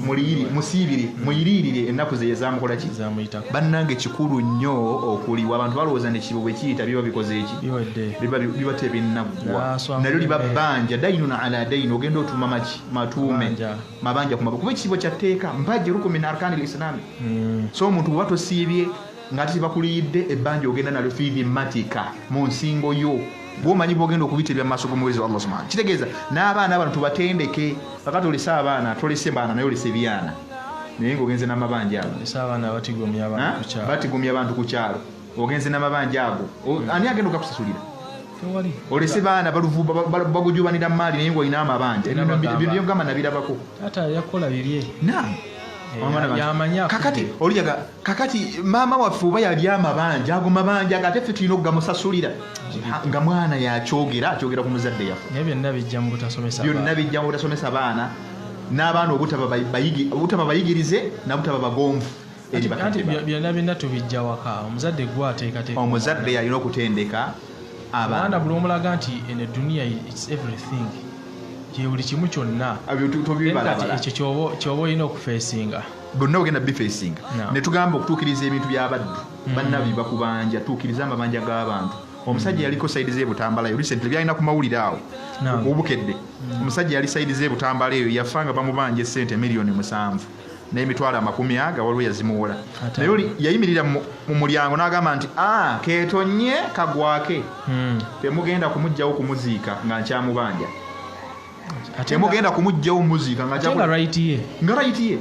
Muliyiri, musiibire, muyiririre ennaku ze ezamukola ki? Bannange kikulu nnyo okuliwa. Abantu balowooza nti ekibo bwe kiyita biba bikoze eki? Biba tebinnaggwa. Nalyo liba bbanja, dainun ala dain, ogenda otuma maki? Matuume. Mabanja ku mabanja. Kuba ekibo kya tteeka, mpagi rukun min arkani l-islami. So omuntu bw'oba tosiibye ng'ate tebakuliyidde ebbanja ogenda nalyo fi dhimmatika, mu nsingo yo. Bw'omanyi bw'ogenda okubitebya mu maaso g'omuweereza wa Allah subhanahu. Kitegeeza n'abaana bano tubatendeke. Kakati olese abaana, tolese baana naye olese byana. Naye ng'ogenze n'amabanja ago. Olese abaana batigomya abantu ku kyalo. Batigomya abantu ku kyalo. Ogenze n'amabanja ago. Ani agenda okugakusasulira? Tewali. Olese baana bagujubanira maali naye ng'olina amabanja. Ebyo byogamba nabirabako. Taata yakola bibye. Naam. Kakati oliyaga kakati maama waffe oba yali amabanja ago mabanja ate ffe tulina okugamusasulira nga mwana yakyogera akyogera ku muzadde yaffe. Naye byonna bijja mu butasomesa baana. Byonna bijja mu butasomesa baana n'abaana obutaba bayigirize n'obutaba bagonvu. Anti byonna byonna tubijja waka. Omuzadde gwe ateekateeka. Omuzadde yalina okutendeka abaana. Omwana buli omulaga nti eno eduniya it's everything. Ye buli kimu kyonna. Ekyo kyoba olina okufeesinga. Bonna ogenda bifeesinga. Ne tugamba okutuukiriza ebintu by'abaddu. Bannabi bakubanja, tuukiriza amabanja g'abantu. Omusajja yaliko sayidi z'e Butambala eyo, recently byalina ku mawulire awo. Obukedde. Omusajja yali sayidi z'e Butambala eyo yafa nga bamubanja essente 7,000,000 n'emitwalo 20 aga waliwo yazimuwola. Naye oli yayimirira mu mulyango n'agamba nti keetonye kagwake. Temugenda kumuggyawo kumuziika nga nkyamubanja. Temugenda kumuggyawo muziika nga nga right ye. Nga right ye.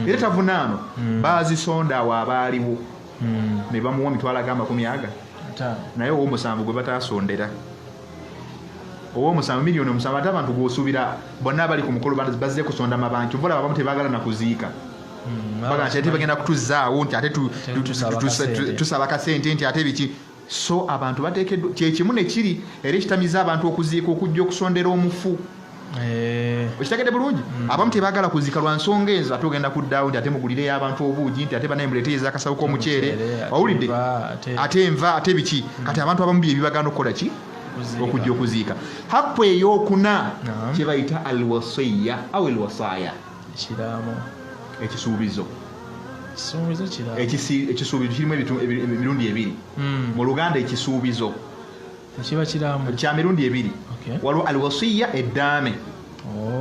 Era tavunaano baazisonda awo abaaliwo. Ne bamuwa emitwalo aga 20 aga. Naye ow'omusanvu gwe bataasondera. Ow'omusanvu 7,000,000 ate abantu gw'osuubira bonna abali ku mukolo bazze kusonda mabanja. Oba olaba abamu tebaagala na kuziika. Bagamba nti ate bagenda kutuzzaawo nti ate tusaba kasente nti ate biki. So abantu bateekeddwa kye kimu ne kiri era ekitamiza abantu okuziika okujja okusondera omufu. Okitegedde bulungi? Abamu tebaagala kuziika lwa nsonga ezo, ate ogenda kuddaawo nti ate mugulireyo abantu obuugi nti ate bannaye muleeteyo akasawo k'omuceere. Owulidde? Ate enva, ate biki. Kati abantu abamu bye bibagaana okukola ki? Okujja okuziika. Hakku ey'okuna kye bayita alwasiya aw alwasaya. Ekiraamo. Ekisuubizo. Ekisuubizo kiraamo. Ekisuubizo kirimu emirundi ebiri. Mu Luganda ekisuubizo ekiba kiraamo kya mirundi ebiri. Waliwo alwasiya eddaame.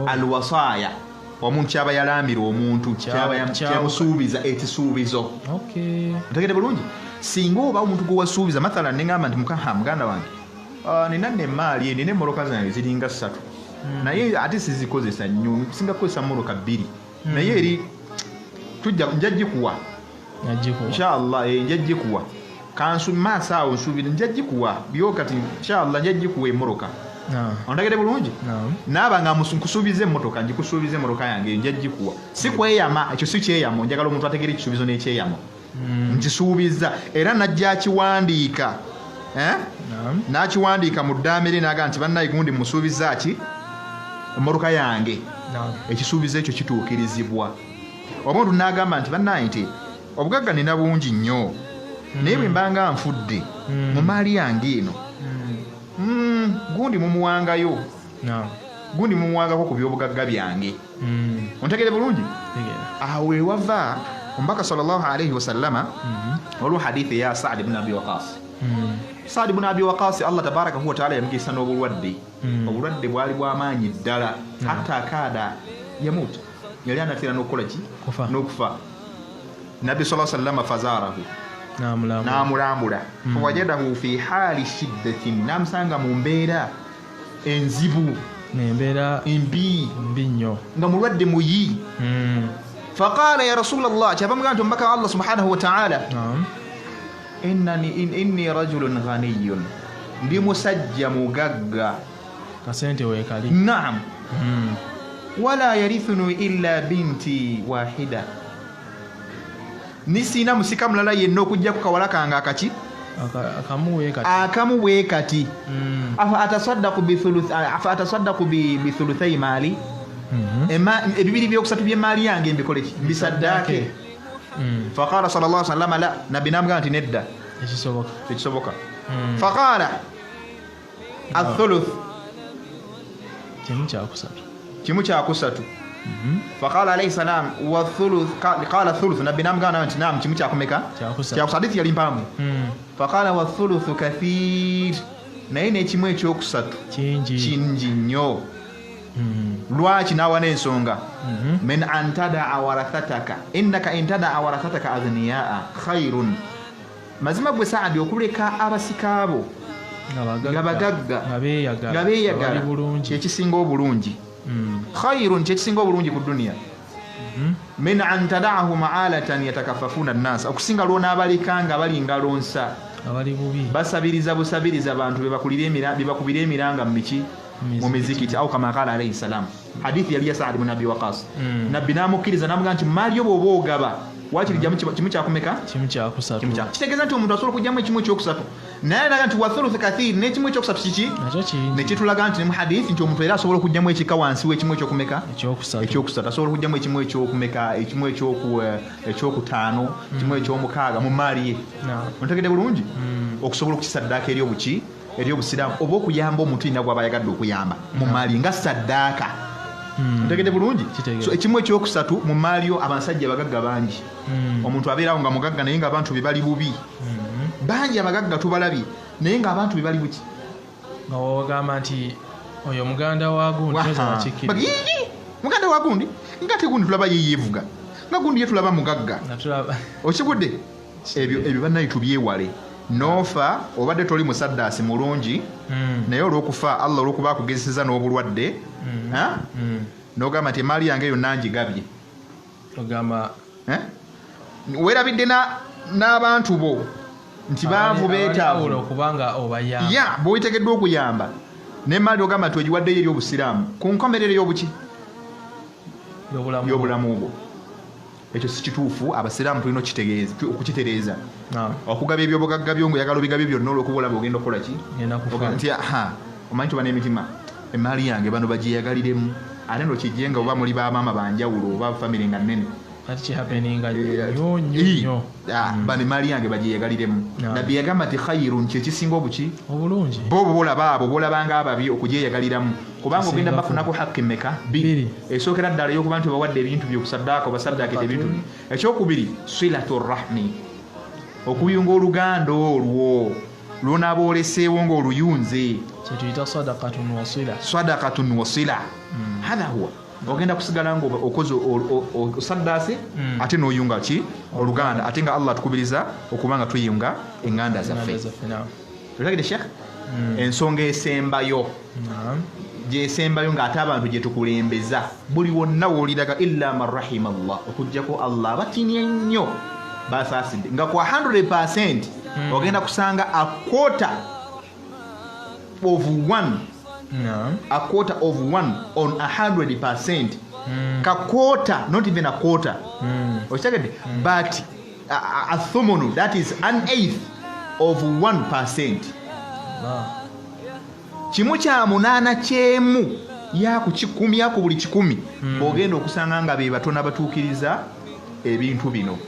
Alwasaya omuntu kyaba yalaamira omuntu kyamusuubiza ekisuubizo. Otegedde bulungi? Singa oba omuntu gwe wasuubiza mathalan ne ngamba nti muganda wange nina nno emmaali nina emmoloka zange ziringa 3 naye ate sizikozesa nnyo, singa kukozesa mmoloka 2 naye eri tujja nja gikuwa. Inshallah nja gikuwa. Kansu maaso awo nsuubira nja gikuwa byo kati inshallah nja gikuwa emmoloka. Ontegedde bulungi? Naaba nga nkusuubiza emmotoka, ngikusuubiza emmotoka yange nja gikuwa. Si kweyama, ekyo si kyeyamo, njagala omuntu ategeere ekisuubizo n'ekyeyamo. Nkisuubiza era najja akiwandiika. N'akiwandiika mu ddaame lye n'agamba nti bannaye gundi musuubiza ki? Emmotoka yange. Ekisuubizo ekyo kituukirizibwa. Omuntu n'agamba nti bannaye nti obugagga nina bungi nnyo. Naye bwe mba nga nfudde mu maali yange eno. Gundi mumuwangayo. Gundi mumuwangako ku by'obugagga byange. Ontegere bulungi? Awo we wava Omubaka sallallahu alayhi wasallama waliwo hadithi ya Saad ibn Abi Waqas. Saad ibn Abi Waqas Allah tabaraka wa taala yamugisa n'obulwadde. Obulwadde bwali bw'amaanyi ddala hatta akaada yamuta. Yali anatera n'okukola ki? N'okufa. Nabbi sallallahu alayhi wasallama fazarahu. N'amulambula. Fawajadahu fi hali shiddatin, n'amusanga mu mbeera enzibu, embeera embi nnyo, nga mulwadde muyi. Faqala ya Rasulallah, kyava mugamba nti omubaka wa Allah subhanahu wa ta'ala, inni rajulun ghaniyun, ndi musajja mugagga, kasente weekali. Naam. Wala yarithuni illa binti wahida, nisina musika mulala yenna okujja ku kawala kange akaki akamu bwe kati. Afa atasaddaqu bithuluthai maali, ebibiri byokusatu by'emaali yange mbikole ki? Mbisaddaake. Faqala sallallahu alayhi wasallam la, nabbi n'amugamba nti nedda, tekisoboka. Faqala athuluth, kimu kyakusatu. Kimu kyakusatu. Faqala alayhi salam wa thuluth, qala thuluth, nabbi namugamba nti naam, kimu kyakumeka? Kyakusatu. Hadithi yali mpanvu. Faqala wa thuluthu kathir, naye n'ekimu ekyokusatu kingi nnyo. Lwaki? N'awa n'ensonga, min an tadaa warathataka, innaka in tadaa warathataka aghniyaa khairun, mazima gwe Saadi okuleka abasika abo nga bagagga nga beeyagala kyekisinga obulungi, khairun, kyekisinga obulungi ku duniya, min an tadaahum alatan yatakafafuna nnasa, okusinga lwonaabaleka nga bali ngalo nsa, basabiriza busabiriza bantu bebakubira emiranga mumiki mu mizikiti, au kama qala alayhi salam. Hadithi yali ya Saad ibn Abi Waqas. Nabbi n'amukkiriza n'amugamba nti maali yo bw'oba ogaba wakiri jjamu kimu kyakumeka? Kimu kyakusatu. Kitegeeza nti omuntu asobola okugyamu ekimu ekyokusatu, naye alaga nti wathuluthu kathir, n'ekimu ekyokusatu kiki? Nekitulaga nti ne mu hadithi nti omuntu era asobola okugyamu ekika wansi w'ekimu ekyokumeka? Ekyokusatu. Asobola okugyamu ekimu ekyokumeka, ekimu ekyokutaano, kimu ekyomukaaga mu maali ye. Ontegedde bulungi? Okusobola okukisaddaaka eri obuki? Eri obusiraamu, oba okuyamba omuntu yenna gw'aba ayagadde okuyamba mu maali nga saddaaka. Ntegedde bulungi? So ekimu ekyokusatu mu maali yo, abasajja abagagga bangi. Omuntu abeerawo nga mugagga naye ng'abantu be bali bubi. Bangi abagagga tubalabye naye ng'abantu be bali buki. Nga wogamba nti oyo muganda wa gundi, muganda wa gundi, nga te gundi tulaba ye yeevuga, nga gundi ye tulaba mugagga. Okigudde? Ebyo bannaye tubyewale. Noofa obadde toli musaddaasi mulungi, naye olw'okufa Allah olw'okuba akugezeseza n'obulwadde, n'ogamba nti emaali yange yonna ngigabye, ogamba weerabidde n'abantu bo nti baavu beetaavu okubanga obayamba, ya bw'oteekeddwa okuyamba, n'emaali ogamba nti ogiwaddeyo eri obusiraamu ku nkomerero y'obuki y'obulamu bwo. Ekyo si kituufu. Abasiraamu tulina okukitereeza. Okugaba ebyobugagga byo ng'oyagala obigabye byonna olw'okuba olaba ogenda okukola ki? Nti omanyi tuba n'emitima, emaali yange bano bagyeyagaliremu, ate no kijje nga oba muli bamaama banjawulo oba famire nga nnene, bano emaali yange bagyeyagaliremu. Nabbi yagamba nti khairun, kyekisinga obuki obulungi, bo bolaba abo bolabanga ababi okugyeyagaliramu, kubanga ogenda bafunako hakki mmeka? Bbiri. Esookera ddala ey'okuba nti obawadde ebintu byokusaddaaka, obasaddaakidde ebintu byo. Ekyokubiri silatu rahmi, okuyunga oluganda olwo lwonaaba oleseewo ng'oluyunze, kyetuyita sadaqatun wasila. Sadaqatun wasila, hatha huwa. Ogenda kusigala nga okoze osaddaase ate n'oyunga ki oluganda, ate nga Allah atukubiriza okuba nga tuyunga enganda zaffe. Otegedde Sheikh? Ensonga esembayo gyesembayo ng'ate abantu gye tukulembeza buli wonna w'oliraga, illa man rahima Allah, okuggyako Allah abatini ennyo basaasidde, nga kwa 100% ogenda kusanga a quarter of one, a quarter of one on 100%, ka quarter, not even a quarter, okitegedde, but a thumunu, that is an eighth of 1%, kimu kya munaana kyemu yaku kikumi, yaku buli kikumi, bw'ogenda okusanga nga be batono abatuukiriza ebintu bino.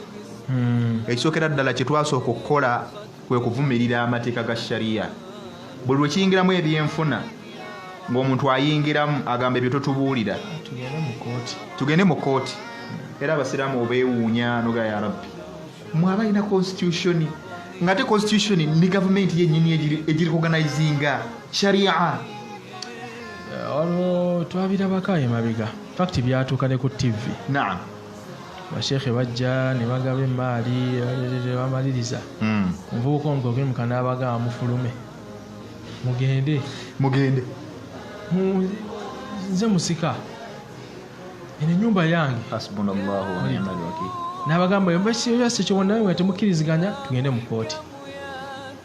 Ekisookera ddala kye twasooka okukola kwe kuvumirira amateeka ga sharia. Buli lwe kiyingiramu ebyenfuna ng'omuntu ayingiramu agamba ebyo totubuulira, tugende mu kkooti. Era abasiraamu obeewuunya noga ya Rabbi, mwe abalina constitution, ng'ate constitution ne gavumenti yennyini egirikoganizinga sharia. Waliwo twabirabako emabega, fact byatuuka ne ku TV. Naam, basheekhe bajja ne bagaba emaali bamaliriza, omuvubuka omuko ogemuka n'abagamba mufulume mugende, mugende nze musika eno ennyumba yange, hasbunallahu wa ni'mal wakil. N'abagamba byase nga temukkiriziganya tugende mu kkooti.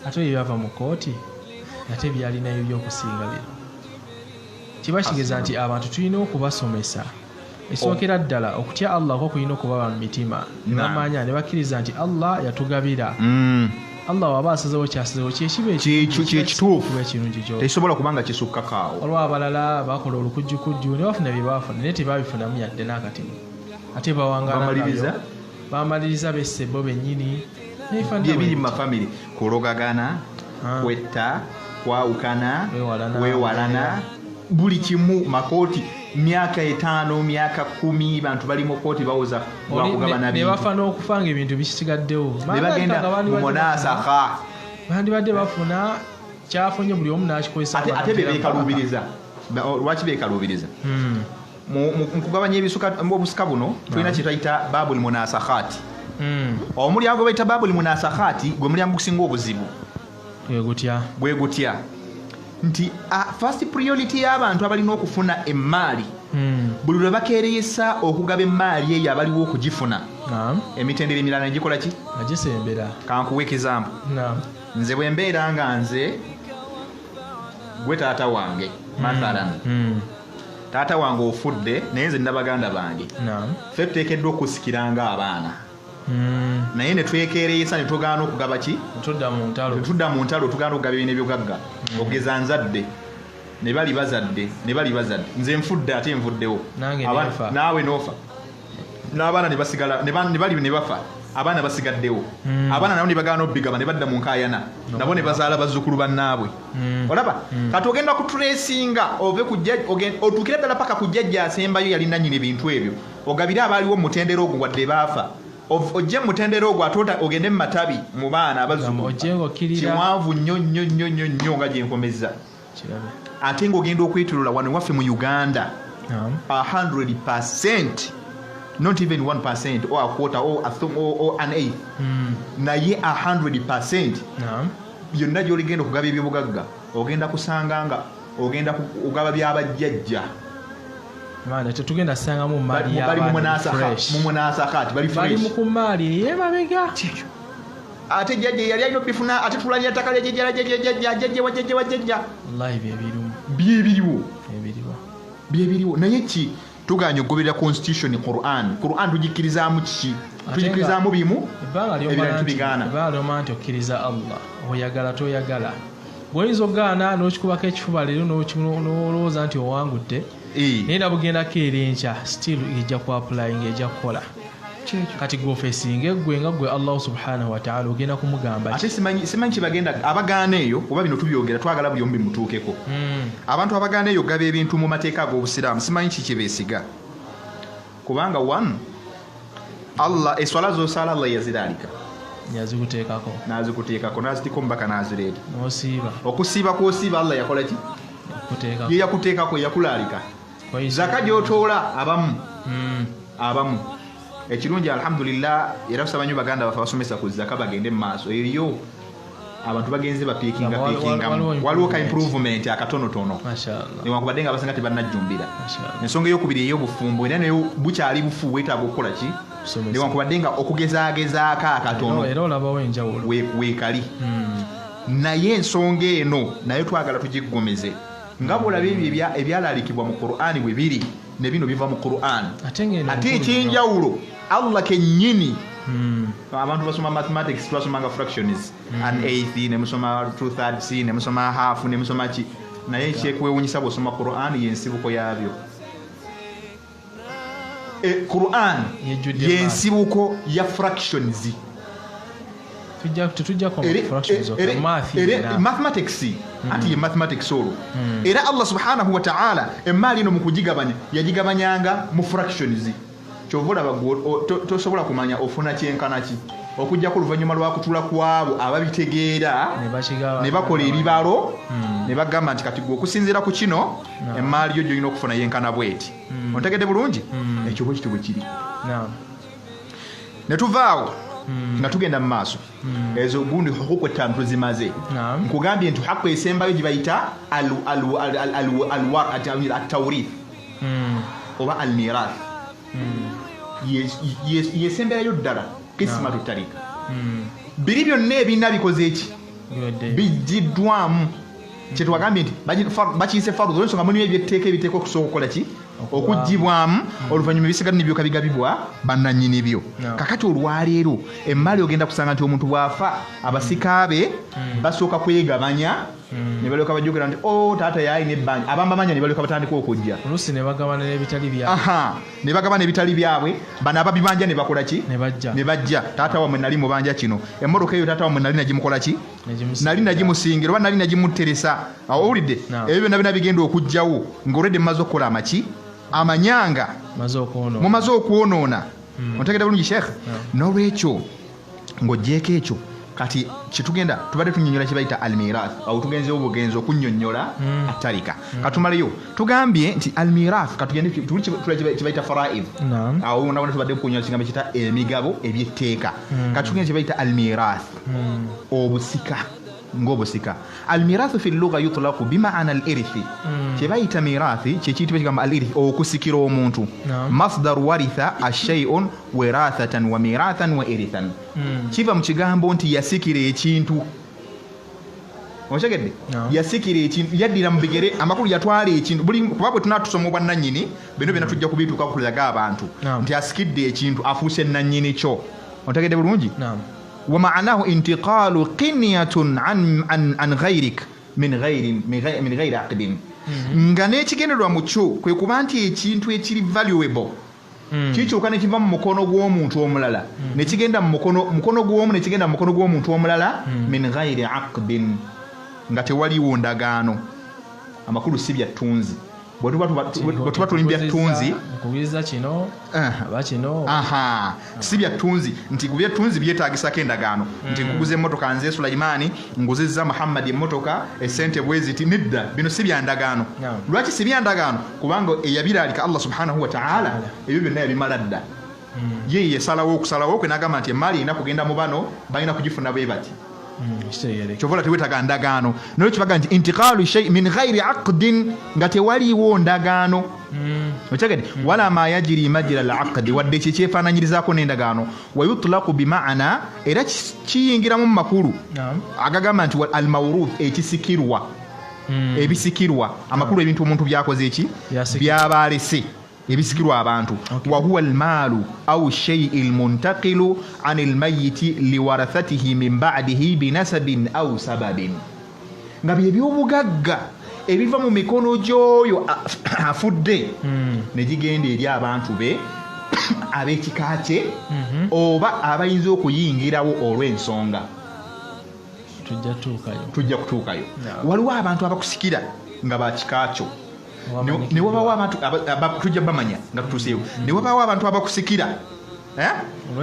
Ate oyo byava mu kkooti ate byalinayo by'okusinga bino. Kiba kitegeeza nti abantu tulina okubasomesa. Esookera ddala okutya Allah kwo kulina okubaba mu mitima, ne bamanya ne bakkiriza nti Allah yatugabira. Allah waba asazeewo kyasazeewo kyekiba kyekituufu, ekirungi gy'oli, tekisobola kubanga kisukkako awo. Waliwo abalala bakola olukujjukujju ne bafuna bye baafuna naye tebabifunamu yadde n'akatini, ate bawangaala bamaliriza besse bo bennyini. Byebiri mu mafamire, kulogagana, kwetta, kwawukana, kwewalana. Buli kimu makooti, myaka 5, myaka 10, bantu bali mu kooti bawoza lwakugabana ne bintu. Bafa n'okufa nga ebintu bisigaddewo. Ne bagenda mu munasakha. Bandibadde bafuna kyafunye buli omu n'akikozesa. Ate be beekaluubiriza. Lwaki beekaluubiriza? Mu kugabanya obusika buno tulina kye tuyita babul munasakhaati. Omulyango bayita babul munasakhaati gwe mulyango gusinga obuzibu. Gwe gutya? Gwe gutya nti first priority y'abantu abalina okufuna emmaali, buli lwe bakeereyesa okugaba emmaali eyo abaliwo okugifuna, emitendera emirala negikola ki? Agisembera. Kankuwe example. Nze bwe mbeera nga nze gwe taata wange, mathalan, taata wange ofudde, naye nze nina baganda bange, ffe tuteekeddwa okusikiranga abaana, naye ne twekeereyesa ne tugaana okugaba ki? Tudda mu ntalo. Tudda mu ntalo, tugaana okugaba ebintu ebyobugagga. Okugeza nzadde, ne bali bazadde, ne bali bazadde, nze nfudde ate nvuddewo. Nange nenfa. Naawe n'ofa, n'abaana ne basigala, ne bali ne bafa, abaana basigaddewo. Abaana nabo ne bagaana obbigaba, ne badda mu nkaayana, nabo ne bazaala bazzukulu bannaabwe. Olaba? Kati ogenda kutracinga ove ku otuukire ddala paka ku jjajja asembayo yali nannyini ebintu ebyo, ogabire abaaliwo mu mutendera ogwo wadde baafa. Ojje mu mutendera ogwo ate ogende mu matabi mu baana abazzukulu. Ojje ng'okkirira. Kiwanvu nnyo nnyo nnyo nnyo nnyo nga gye nkomezza. Kirabe. Ate ng'ogenda okwetoloola wano ewaffe mu Uganda, 100%, not even 1% or a quarter or a or an eighth, naye 100% byonna gy'oligenda okugaba ebyobugagga ogenda kusanga nga ogenda kugaba byabajjajja. Maana tetugenda sangamu mali ya bali mu baana munasakha, fresh. Mu munasakha ati bali Bali fresh. mu ku maali ey'emabega. Kyekyo. Ate jjajja yali alina obifuna, ate tulanya ettaka lya jjajja, jjajja, jjajja, jjajja wa jjajja wa jjajja. Wallahi bye birimu. Bye biriwo. Bye biriwo. Bye biriwo. Naye ki tugaanye okugoberera constitution Quran. Quran tugikkirizaamu kiki? Ate nga Tugikkirizaamu bimu, ebbanga ly'omala ebirala nti tubigaana. Ebbanga ly'omala nti okkiriza Allah, oyagala toyagala. Bw'oyinza okugaana n'okikubako ekifuba leero n'olowooza nti owangudde. Naye era bugendako eri enkya, still ejja ku applying, ejja kukola. Kyekyo. Kati gwe ofeesinga eggwe nga gwe Allah subhanahu wa ta'ala ogenda kumugamba ki? Ate simanyi kye bagenda abagaana eyo, kuba bino tubyogera twagala buli omu bimutuukeko. Abantu abagaana eyo gaba ebintu mu mateeka ag'obusiraamu, simanyi ki kye beesiga. Kubanga one, Allah eswala z'osaala Allah yaziraalika. Yazikuteekako. N'azikuteekako, n'azitika omubaka n'azireeta. N'osiiba. Okusiiba kw'osiiba Allah yakola ki? Yakuteekako. Ye yakuteekako, yakulaalika. Kwayisa. Zaka gy'otoola abamu. Abamu. Ekirungi alhamdulillah, era tusaba nnyo baganda baffe abasomesa ku zaka bagende mu maaso. Eriyo abantu bagenze bapiikinga, piikingamu. Waliwo Waliwo ka improvement. improvement akatonotono. Mashallah. Newankubadde nga abasinga tebannajjumbira. Mashallah. Ensonga ey'okubiri ey'obufumbo, era nayo bukyali bufu, bwetaaga okukola ki? Kusomesa. Newankubadde nga okugezaagezaako akatono. Era olabawo enjawulo. Weekali. Naye ensonga eno nayo twagala tugiggomeze. Nga bw'olaba ebyo ebyalaalikibwa mu Qur'an bwe biri, ne bino biva mu Qur'an. Ate ng'eno Ate nkulu nnyo. ekyenjawulo, Allah kennyini. Abantu basoma mathematics, twasomanga fractions. An eighth, ne musoma two thirds, ne musoma half, ne musoma ki. Naye ekyekwewuunyisa bw'osoma Qur'an y'ensibuko yaabyo. Qur'an Yejjudde y'ensibuko ya fractions. Tetujja koma fractions zokka, math yenna. Mathematics, anti ye mathematics olwo. Era Allah subhanahu wa ta'ala emmaali eno mu kugigabanya yagigabanyanga mu fractions. Kyova olaba gwe tosobola kumanya ofuna kyenkana ki okujjako oluvannyuma lwa kutula kwabo ababitegeera Ne bakigaba. ne bakola ebibalo, ne bagamba nti kati gwe okusinziira ku kino, emmaali yo gy'olina okufuna yenkana bw'eti. Ontegedde bulungi? Ekyo bwe kityo bwe kiri. Ne tuvaawo nga tugenda mu maaso. Ezo gundi hukuku ttaano tuzimaze. Nkugambye nti haku esembayo gye bayita at-tawrith. Oba al-mirath. Yesemberayo ddala kismatu tarika. Biri byonna ebina bikoze eki? Biwedde. Bijjiddwamu. Kye twagambye nti bakiyise farudhu, olw'ensonga mulimu ebyetteeka ebiteekwa okusooka okukola ki? Okuba. Okuggyibwamu, oluvannyuma ebisigadde ne byoka bigabibwa bannannyini byo. Kakati olwaleero emmaali ogenda kusanga nti omuntu bw'afa abasika be basooka kwegabanya Ne balyoka bajjukira nti o taata yalina ebbanja, abambamanya ne balyoka batandika okujja. Oluusi ne bagabana n'ebitali byabwe. Aha, ne bagabana ebitali byabwe. Bano ababibanja ne bakola ki? Ne bajja. Ne bajja. Taata wammwe nali mubanja kino, emmotoka eyo taata wammwe nali nagimukola ki? Nali nagimusingira oba nali nagimuteresa. Awo owulidde? Ebyo byonna byonna bigenda okujjawo ng'olwedde mumaze okukola amaki? Amanyanga mumaze okwonoona. Ontegedde bulungi, Sheikh? N'olwekyo ng'oggyeeko ekyo, kati kyetugenda tubadde tunnyonnyola kye bayita almirath. Awo tugenzeewo obugenzi okunnyonnyola atarika. Katumaleyo tugambye nti almirath, katugende tuli kye bayita faraid. Awo wonna wonna tubadde kukunnyonnyola kigambo kiyita emigabo eby'etteeka. Katugende kye bayita almirath, obusika. Ng'obusika, almirathu fi lugha yutlaqu bimaana al irithi. Kye bayita mirathi kyekiyitibwa ekigambo al irithi, okusikira omuntu. Masdar waritha ashay'un wirathatan wa mirathan wa irithan. Kiva mu kigambo nti yasikira ekintu. Okitegedde? Yasikira ekintu, yaddira mu bigere, amakulu yatwala ekintu. Buli kuba bwe tunaatusoma obwannannyini, bino byonna tujja kubituuka kulaga abantu nti asikidde ekintu, afuuse nannyini kyo. Otegedde bulungi? Wa maanahu intiqalu qinyatun an ghayrik min ghayri aqdin. Nga n'ekigendererwa mu kyo kwe kuba nti ekintu ekiri valuable kikyuka ne kiva mu mukono gw'omuntu omulala ne kigenda mu mukono gw'omu ne kigenda mu mukono gw'omuntu omulala min ghayri aqdin, nga tewaliwo ndagaano. Amakulu si bya ttunzi. Bwe tuba tuli bya ttunzi, nkubuuza kino aba kino. Aha, si bya ttunzi nti ku bya ttunzi byetaagisako endagaano nti nkuguza emmotoka nze Sulaimaani, nguzizza Muhammad emmotoka esente bwe ziti. Nedda, bino si bya ndagaano. Lwaki si bya ndagaano? Kubanga eyabiraalika Allah subhanahu wa ta'ala ebyo byonna yabimala dda. Ye yasalawo okusalawo kwe n'agamba nti emaali erina kugenda mu bano, balina kugifuna bwe bati. Kyovola tewetaaga ndagaano. Nolwekyo baga nti intiqalu shay min ghairi aqdin, nga tewaliiwo ndagaano. Okitegedde? Wala ma yajiri majra al aqdi, wadde ekyo ekyefaananyirizaako n'endagaano. Wa yutlaqu bimaana, era kiyingiramu mu makulu agagamba nti al mawruth, ekisikirwa, ebisikirwa, amakulu ebintu omuntu byakoze eki byaba alese, ebisikirwa abantu. Wa huwa almaalu au shay'i almuntaqilu an almayiti liwarathatihi min ba'dihi binasabin au sababin, nga bye byobugagga ebiva mu mikono gy'oyo afudde ne gigenda eri abantu be ab'ekika kye oba abayinza okuyingirawo olw'ensonga. Tujja kutuukayo. Waliwo abantu abakusikira nga ba kika kyo, ne wabaawo abantu tujja bamanya nga tutuuseewo. Ne wabaawo abantu abakusikira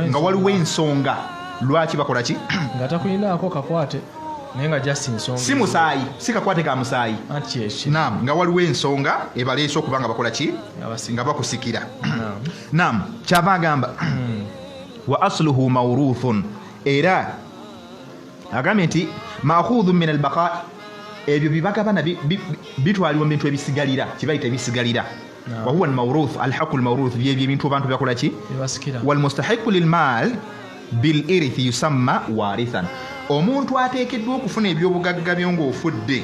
nga waliwo ensonga lwaki bakola ki, nga takulinaako kakwate naye nga just ensonga, si musaayi, si kakwate ka musaayi. Naam, nga waliwo ensonga ebaleese okuba nga bakola ki, nga bakusikira. Naam, kyava agamba wa asluhu mawruthun, era agambye nti maakhudhu min albaqa, ebyo bibagabana bitwalibwa mu bintu ebisigalira, kibayita ebisigalira. Wa huwa almawruth, alhaqu almawruth, byebyo ebintu abantu byakola ki, walmustahiqu lilmal bil irithi yusamma warithan. Omuntu ateekeddwa okufuna ebyobugagga byo ng'ofudde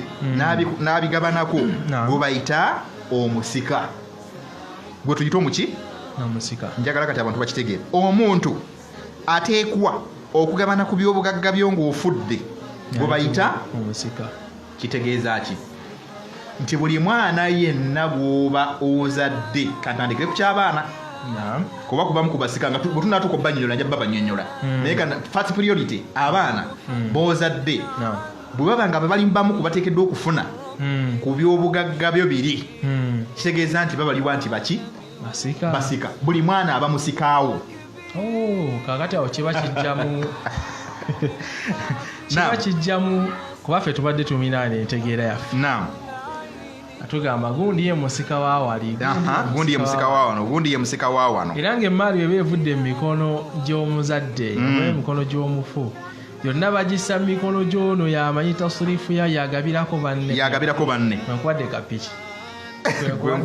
n'abigabanako gwe bayita omusika, gwe tuyita omuki? Omusika. Njagala kati abantu bakitegeere. Omuntu ateekwa okugabana ku byobugagga byo ng'ofudde gwe bayita omusika. Kitegeeza ki? Nti buli mwana yenna bw'oba ozadde, kantandikire ku ky'abaana kuba kubamu kubasika nga bwe tunaatuuka obbannyonnyola nja babannyonnyola, naye first priority abaana b'ozadde bwe baba nga bali bamu ku bateekeddwa okufuna ku byobugagga byo biri, kitegeeza nti babalibwa nti baki? Basika. Buli mwana aba musikaawo. Kaakati awo kiba kijjamu kiba kijjamu kuba ffe tubadde tuminaana entegeera yaffe. Naam. Atugamba gundi ye musika wa wali, gundi ye musika wa wano, gundi ye musika wa wano. Era ng'emmaali eba evudde mu mikono gy'omuzadde oba emikono gy'omufu, yonna bagissa mu mikono gy'ono y'amanyi tasirifu ya yagabirako banne. Yagabirako banne. Nkuwadde kapiki. Gwe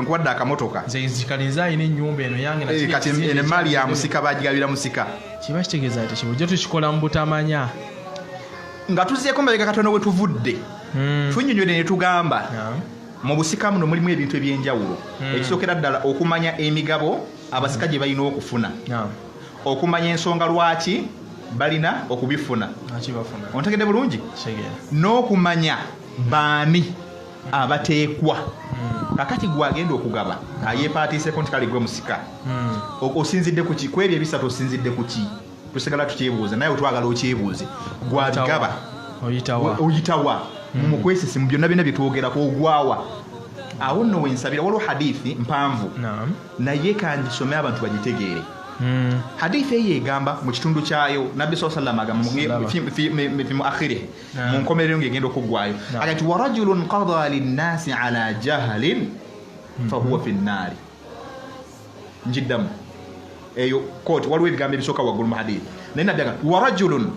nkuwadde akamotoka. Nze nzikalinza alina ennyumba eno yange. Kati eno emaali ya musika, bagigabira musika. Kiba kitegeeza nti kibujjo tukikola mu butamanya. Nga tuzzeeko mabega katono we tuvudde, tunnyonnyodde ne tugamba mu busika muno mulimu ebintu ebyenjawulo. Ekisookera ddala okumanya emigabo abasika gye balina okufuna, okumanya ensonga lwaki Balina okubifuna. Ontegedde bulungi? N'okumanya baani abateekwa. Kakati gwagenda okugaba ayepaatiiseko nti kale gwe musika. Osinzidde ku ki? Ku ebyo ebisatu osinzidde ku ki? Tusigala tukyebuuza, naye otwagala okyebuuze. Gwabigaba oyitawa mumukwesisi mu byonna byonna bye twogerako ogwawa. Awo nno wensabira waliwo hadithi mpanvu naye kangisome abantu bagitegeere. Hadithi eyo egamba mu kitundu kyayo Nabbi sallallahu alayhi wasallam agamba fi muakhirihi, mu nkomerero ng'egenda okuggwayo, agamba nti wa rajulun qada linnasi ala jahlin fahuwa fi nnaari. Njiddamu eyo kooti, waliwo ebigambo ebisooka waggulu mu hadithi, naye Nabbi agamba wa rajulun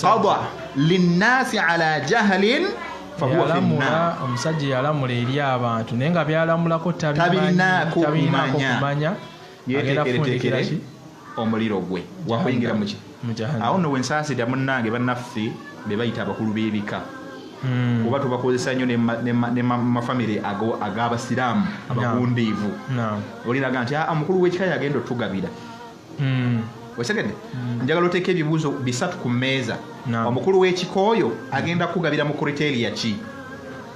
qada linnasi ala jahlin fahuwa fi nnaari. Omusajja yalamula eri abantu naye nga byalamulako tabirinaako kumanya, yeteekereteekere omuliro gwe wakuyingira muki. Awo nno wensaasidya munnange bannaffe be bayita abakulu b'ebika, kuba tubakozesa nnyo ne mafamire ag'abasiraamu abagundiivu. Oliraga nti omukulu w'ekika yagenda otugabira. Okitegedde? Njagala oteeke ebibuuzo bisatu ku mmeeza. Omukulu w'ekika oyo agenda kugabira mu kriteria ki?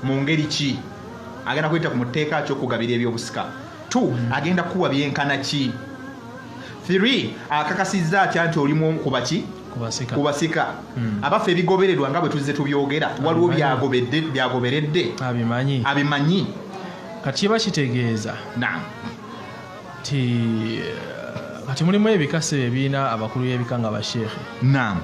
Mu ngeri ki? Agenda kuyita ku muteeka ki okugabira ebyobusika? 2, agenda kuwa byenkana ki? 3, akakasizza atya nti olimu ku baki? Kubasika. Abaffe ebigobererwa nga bwe tuzze tubyogera, waliwo byagoberedde abimanyi. Kati kiba kitegeeza naam ti kati mulimu ebika ebirina abakulu b'ebika nga basheekhe. Naam.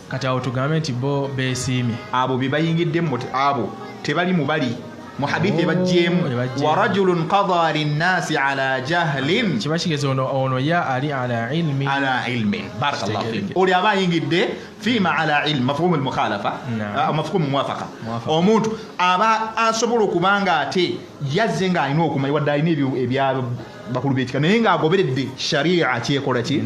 Kati awo tugambe nti bo beesiimye, abo bye bayingiddemu, abo tebali mu bali mu hadithi ebajjeemu wa rajulun qada linnasi ala jahlin, kiba kigeze ono ya ali ala ilmi, ala ilmin. Barakallahu fik. Oli aba ayingidde fima ala ilmi, mafhumu almukhalafa, mafhumu muwafaqa. Omuntu aba asobola okubanga ate yazze nga alina okumanya wadde alina ebya bakulu b'ekika naye ng'agoberedde sharia kyekola ki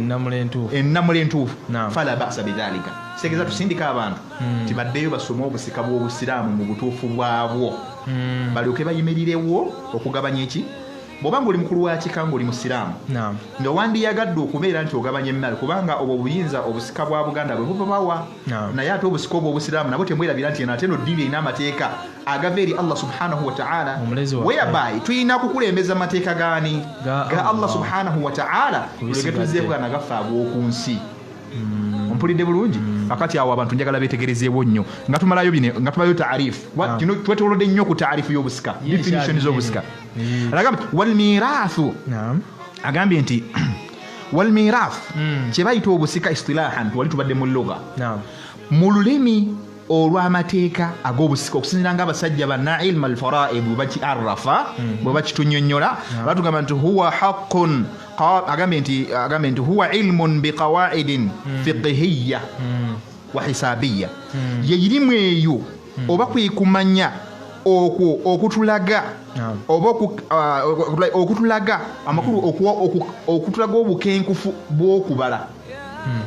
ennamula entuufu, fala ba'sa bidhalika. Kitegeeza tusindika abantu tibaddeyo basome obusika bw'obusiraamu mu butuufu bwabwo, balyoke bayimirirewo okugabanya eki. Bw'oba ng'oli mukulu wa kika ng'oli musiraamu nga wandiyagadde okubeera nti ogabanya emmere, kubanga obwo obuyinza obusika bwa Buganda bwe buva bawa, naye ate obusika obwo obusiraamu nabwo temwerabira nti eno ate eno ddiini erina amateeka agava eri Allah subhanahu wa ta'ala, whereby tulina kukulembeza amateeka gaani? Ga Allah subhanahu wa ta'ala, tuleke tuzzeeko gano agaffe ag'oku nsi. Ompulidde bulungi? Kakati awo abantu njagala beetegerezeewo nnyo nga tumalayo bino, nga tumalayo taarifu. Kino twetoolodde nnyo ku taarifu y'obusika, definition z'obusika. Agamba walmirathu, agambye nti walmirath kye bayita obusika istilahan, wali tubadde mu lugha, mu lulimi olw'amateeka ag'obusika, okusinziira ng'abasajja banna ilmu alfaraid bwe bakiarafa, bwe bakitunyonnyola, batugamba nti huwa haqqun, agambye nti huwa ilmun biqawaidin fiqhiyya wa hisabiyya, ye irimu eyo oba kwekumanya okwo okutulaga oba okutulaga amakulu, okutulaga obukenkufu bw'okubala,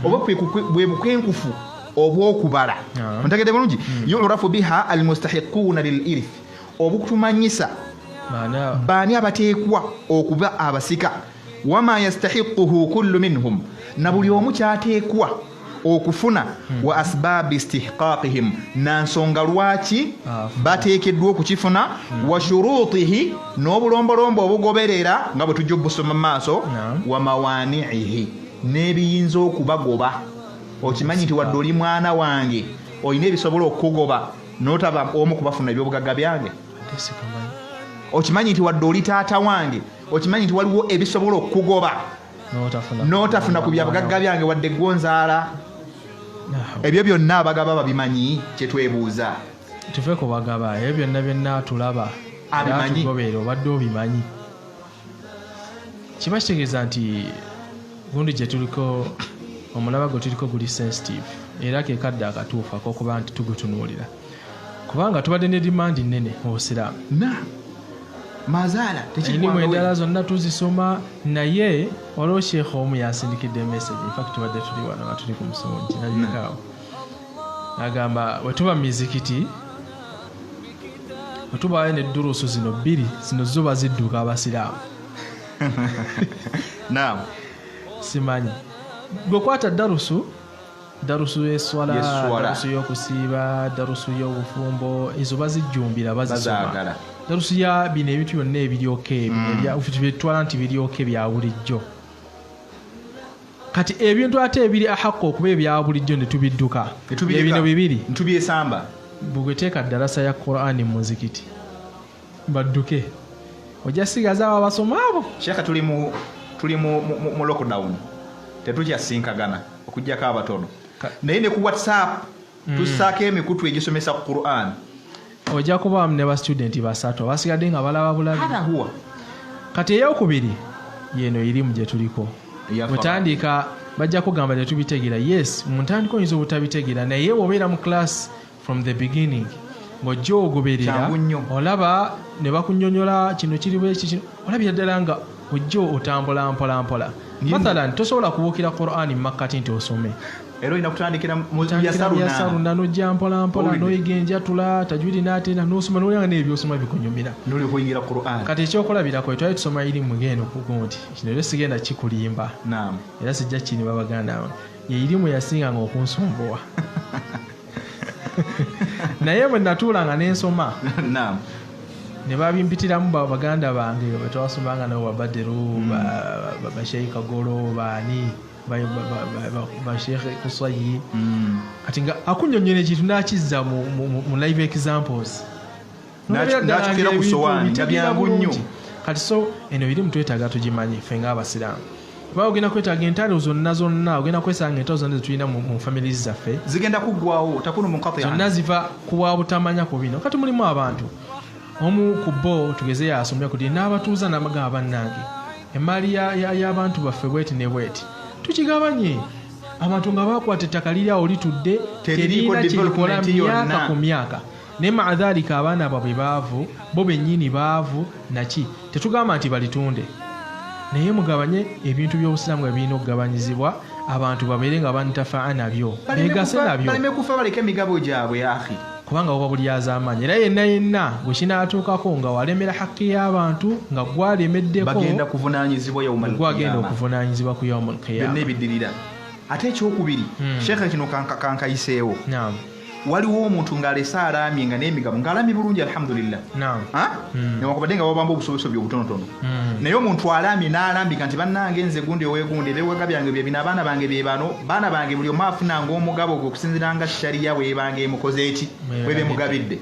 oba bwe bukenkufu obw'okubala. Ontegedde bulungi? Yurafu biha almustahiquuna lil irth, obukutumanyisa baani abateekwa okuba abasika, wama yastahiquhu kullu minhum, na buli omu kyateekwa okufuna, wa asbabi istihqaqihim, na nsonga lwaki bateekeddwa okukifuna, wa shurutihi, n'obulombolombo obugoberera nga bwe tujja obusoma mu maaso, wa mawaniihi, n'ebiyinza okubagoba. Okimanyi nti wadde oli mwana wange olina ebisobola okukugoba n'otaba omu kubafuna ebyobugagga byange. Okimanyi nti wadde oli taata wange, okimanyi nti waliwo ebisobola okukugoba n'otafuna ku byabugagga byange wadde gwonzaala. Ebyo byonna abagaba babimanyi, kyetwebuuza. Tuve ku bagaba, ebyo byonna byonna tulaba abimanyi, obadde obimanyi. Kiba kitegeeza nti gundi gye tuliko, omulaba gwe tuliko guli sensitive, era ke kadde akatuufu ak'okuba nti tugutunuulira, kubanga tubadde ne dimandi nnene mu busiraamu. Mazaala enimu endala zonna tuzisoma, naye waliwo sheekh omu yansindikidde message, infact tubadde tuli wano nga tuli ku musomo kirabikaawo, agamba bwe tuba mizikiti bwe tubaayo ne durusu zino bbiri zino zo bazidduka abasiraamu. Naam. Simanyi gwe kwata darusu Darusu y'esswala, darusu y'okusiiba, darusu y'obufumbo, ezo bazijjumbira, bazisoma. Darusu ya bino ebintu byonna ebiryoke, byetutwala nti biryoke bya bulijjo. Kati ebintu ate ebiri ahakka okuba ebya bulijjo ne tubidduka. Ebino bibiri ntubyesamba. Bweteeka darasa ya Qur'ani mu muzikiti badduke, ojja sigaza abo abasoma abo. Sheikh, tuli mu lockdown, tetukyasinkagana okuggyako abatono, naye ne ku WhatsApp tussaako emikutu egisomesa Qur'an. Ojja kubaamu ne ba student basatu abasigadde nga balaba bulabi. Kati eyokubiri yeno irimu gye tuliko. Bwetandika bajja kugamba tetubitegeera. Yes, mu ntandika oyinza obutabitegeera, naye bw'obeera mu class from the beginning ng'ojja ogoberera, olaba ne bakunnyonnyola kino kiri bwe kino, olabira ddala nga ojja otambula mpola mpola. Mathalan tosobola kubuukira Qur'ani mu makkati nti osome, era olina kutandikira mu byasaruna n'ojja mpola mpola n'oyiga enjatula tajwidi n'ateera n'osoma n'olanga n'ebyosoma bikunyumira n'olyoka oyingira Qur'an. Kati ekyokulabirako twali tusoma irimu ng'eno kugundi kino era sigenda kikulimba, era sijja kirimba baganda bange, ye irimu yasinganga okunsumbuwa. Naye bwe natuulanga n'ensoma ne babimpitiramu baganda bange bwe twasomanga nabo, Babaderu, Basheikh Kagolo, baani, Basheikh Kusayi. Kati nga akunnyonnyola ekintu n'akizza mu live examples, n'akiteera ku sowaani nga byangu nnyo. Kati so eno irimu twetaaga tugimanye ffe ng'abasiraamu, kuba ogenda kwetaaga entalo zonna zonna, ogenda kwesanga entalo zonna zetulina mu families zaffe zigenda kuggwawo, takunu munqati'an, zonna ziva ku bwa butamanya ku bino. Kati mulimu abantu omu ku bo tugeze yasomya ku ddiini n'abatuuza n'amagamba, bannange emaali y'abantu baffe bweti ne bweti tukigabanye. Abantu nga bakwata ettaka liri awo litudde, Teririiko terina kirikola development yonna. myaka ku myaka, naye maadhalika abaana baabwe baavu, bo bennyini baavu naki. Tetugamba nti balitunde, naye mugabanye ebintu by'obusiraamu nga birina okugabanyizibwa, abantu babeere nga bantafaa nabyo, beegase nabyo, baleme kufa, baleke emigabo gyabwe akhi, kubanga buba bulyazaamaanyi. Era yenna yenna gwe kinaatuukako nga walemera hakki y'abantu, nga gwalemeddeko, bagenda kuvunaanyizibwa yawmal gwagenda qiyama. okuvunaanyizibwa ku yawmal qiyama. Byonna ebiddirira. Ate ekyokubiri, Sheikh, kino kankayiseewo. Waliwo omuntu ng'alese alaamye nga n'emigabo ng'alaamye bulungi alhamdulillah, newankubadde nga wabamba obusobisobi obutonotono, naye omuntu alaamye n'alambika nti bannange nze gundi owegundi, ebyobugaga byange bye bino, abaana bange bye bano, baana bange buli omu afunanga omugabo gwe okusinziira nga shariya bw'ebanga emukoze eki, bw'eba emugabidde.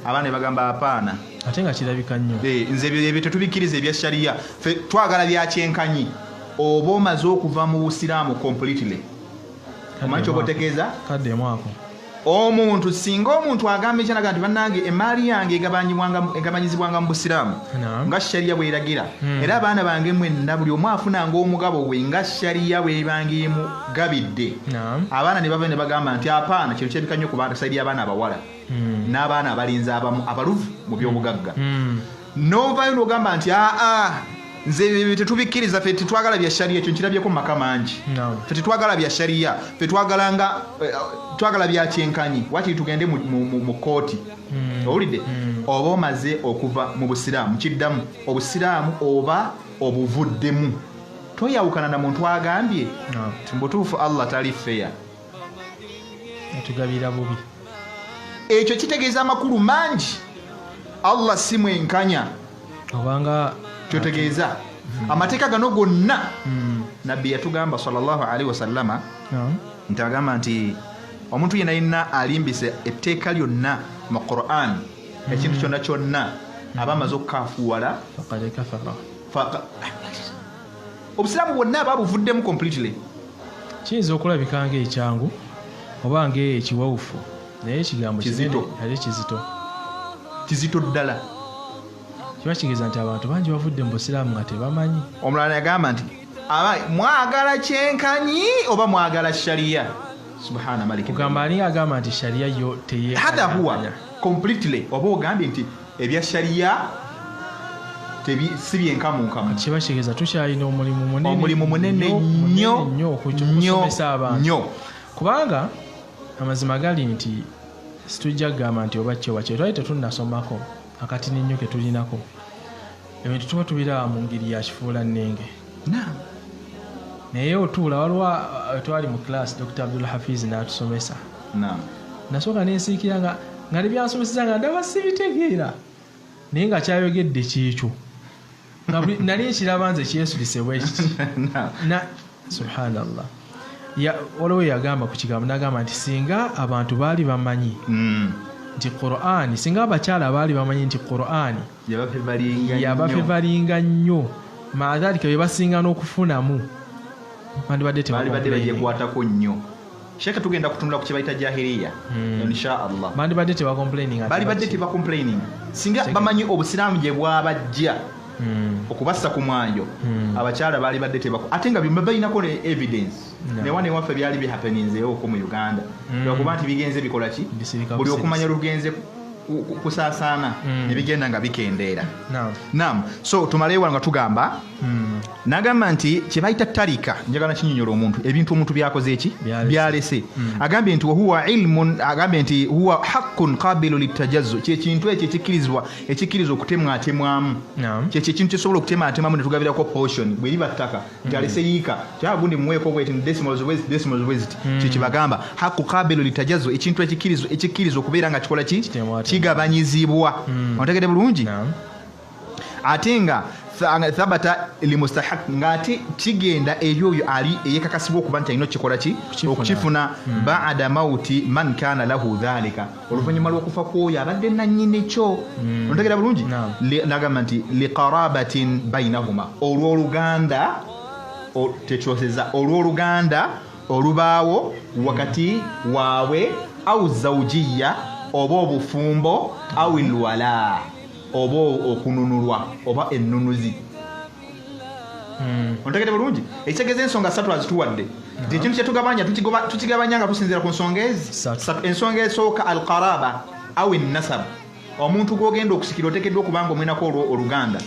Abaana ne bagamba apaana. Ate nga kirabika nnyo. Nze ebyo tetubikkiriza ebya shariya, ffe twagala bya kyenkanyi. Oba omaze okuva mu busiraamu completely. Omanyi ky'oba otegeeza? Kaddemu ako. Omuntu singa omuntu agamba ekyanaga nti bannange emaali yange egabanyizibwanga mu busiraamu nga shariya bw'eragira, era abaana bange mwenna buli omu afunanga omugabo gwe nga shariya bw'ebanga emugabidde. Abaana ne bava ne bagamba nti apaana, kino kirabika nnyo ku sayidi y'abaana abawala n'abaana abalenzi abamu abaluvu mu by'obugagga. N'ovaayo n'ogamba nti aa nze ebyo tetubikkiriza, ffe tetwagala bya shariya. Ekyo nkirabyeko mu maka mangi. Ffe tetwagala bya shariya, ffe twagala bya kyenkanyi, wakiri tugende mu kkooti. Owulidde? Oba omaze okuva mu busiraamu, kiddamu obusiraamu oba obuvuddemu. Toyawukana na muntu agambye nti mu butuufu Allah tali fair, atugabira bubi. Ekyo kitegeeza amakulu mangi. Allah si mwenkanya. Obanga kyotegeeza amateeka gano gonna. Nabbi yatugamba sallallahu alaihi wasallama nti agamba nti omuntu yenna yenna alimbise etteeka lyonna mu Qur'an, ekintu kyonna kyonna, aba amaze okukafuwala. Faqad kafara. Obusiraamu bwonna aba buvuddemu completely. Kiyinza okulabika ng'ekyangu oba ng'ekiwewufu, naye ekigambo Kizito. kinene ate kizito. Kizito ddala. Kiba kitegeeza nti abantu bangi bavudde mu busiraamu nga tebamanyi. Omulala yagamba nti mwagala kyenkanyi oba mwagala shariya? Subhana malik. Kugamba ani agamba nti shariya yo teye Hadha huwa completely. Oba ogambye nti ebya shariya si byenkamunkamu. Kiba kitegeeza tukyalina omulimu munene Omulimu munene nnyo, nnyo, munene nnyo nnyo, okusomesa abantu. nnyo. Kubanga amazima gali nti situjja kugamba nti oba ki oba ki, twali tetunnasomako akatini nnyo ke tulinako. Ebintu tuba tubiraba mu ngeri ya kifuula nnenge. Naye otuula waliwo twali mu class Dr. Abdul Hafiz n'atusomesa. Nasooka nensiikira nga nebyansomeseza nga ndaba sibitegeera, naye nga kyayogedde kiikyo. Nali nkiraba nze kyesulise bwe kiti. Subhanallah. Waliwo yagamba ku kigambo n'agamba nti singa abantu baali bamanyi nti Qur'ani, singa abakyala baali bamanyi nti Qur'ani yabafevalinga nnyo, maadhalika bye basinga n'okufunamu bandibadde tebagyekwatako nnyo. Sheikh tugenda kutunula ku kye bayita jahiliya insha Allah. Bandibadde tebacomplaining, balibadde tebacomplaining singa bamanyi obusiraamu gye bwabajja okubassa ku mwanjo. Abakyala baali badde tebako, ate nga balinako ne evidence. Ne waffe byali bihappeninzeewo mu Uganda, lwakuba nti bigenze bikola ki, buli okumanya lugenze kusaasaana ne bigenda nga bikendeera. Naam. So tumaleyo wano nga tugamba nagamba nti kye bayita tarika, njagala kinnyonnyola omuntu ebintu omuntu byakoze eki byalese. Agambye nti huwa ilmun, agambye nti huwa haqqun qabilu litajazzu, kye kintu ekyo ekikkirizibwa, ekikkirizwa okutemwatemwamu, kye kintu kisobola okutemwatemwamu ne tugabirako portion bwe liba ttaka nti alese yiika kyagundi muweeko bweti decimals wezi decimals wezi, kye kibagamba haqqu qabilu litajazzu, ekintu ekikkirizwa ekikkirizwa okubeera nga kikola ki kigabanyizibwa. Ontegedde bulungi? Ate nga thabata limustahaq, ng'ate kigenda eri oyo ali eyekakasibwa okuba nti alina okukikola ki okukifuna ba'da mauti man kana lahu dhalika, oluvannyuma lw'okufa kw'oyo abadde nannyini kyo. Ontegera bulungi? Nagamba nti liqarabatin bainahuma, olw'oluganda tekyoseza, olw'oluganda olubaawo wakati waabwe, au zawjiya oba obufumbo, au lwala oba okununulwa oba ennunuzi. Ontegedde bulungi? Ekitegeeza ensonga ssatu azituwadde nti ekintu kyetugabanya tukigabanya nga tusinziira ku nsonga ezi. Ensonga esooka alqaraba au ennasab, omuntu gw'ogenda okusikira oteekeddwa okuba nga omwinako oluganda.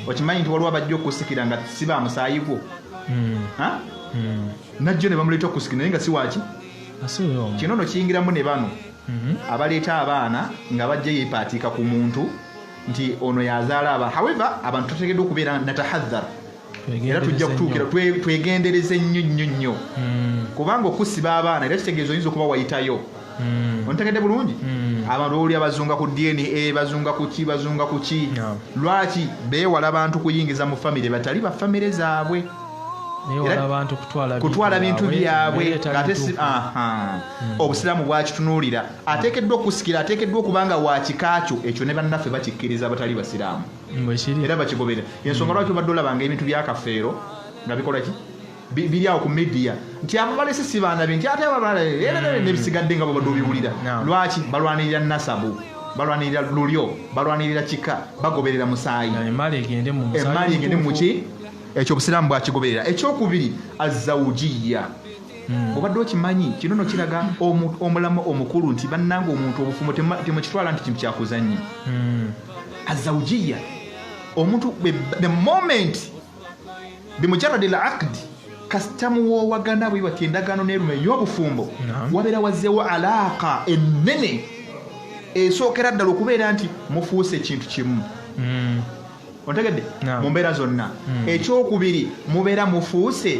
Okimanyi nti waliwo abajja okusikira nga si ba musaayi gwo, najjo ne bamuleeta okusikira naye nga si waaki. Kino nno kiyingiramu ne bano abaleeta abaana nga bajja yeepaatiika ku muntu nti ono yazaala aba. However, abantu tuteekeddwa okubeera natahadhar, era tujja kutuukira twegendereze nnyo nnyo nnyo, kubanga okusiba abaana era kitegeeza oyinza okuba wayitayo. Ontegedde bulungi? Abantu oli abazunga ku DNA, bazunga ku ki, bazunga ku ki. Lwaki beewala abantu kuyingiza mu famire batali ba famire zaabwe, kutwala bintu byabwe. Obusiraamu bwakitunuulira, ateekeddwa okusikira, ateekeddwa okuba nga wa kika kyo ekyo, ne bannaffe bakikkiriza abatali basiraamu era bakigoberera. Ensonga lwaki obadde olabanga ebintu byakafeero nga bikola ki biri awo ku media nti abo balese si baana be, nti ate nebisigadde nga bwebadde obiwulira. Lwaki balwanirira nasabu, balwanirira lulyo, balwanirira kika, bagoberera musaayi, emaali egende muki. Ekyo obusiraamu bwakigoberera. Ekyokubiri azawjiya, obadde okimanyi kino no kiraga omulamu omukulu nti bannange omuntu obufumo temukitwala nti kintu kyakuzannya. Azawjiya, omuntu the moment bimujarradi al-aqdi, kasita muwoowagana bwe bati endagaano n'erume ey'obufumbo, wabeera wazzeewo alaaka ennene esookera ddala okubeera nti mufuuse ekintu kimu. Ontegedde? Mu mbeera zonna. Ekyokubiri, mubeera mufuuse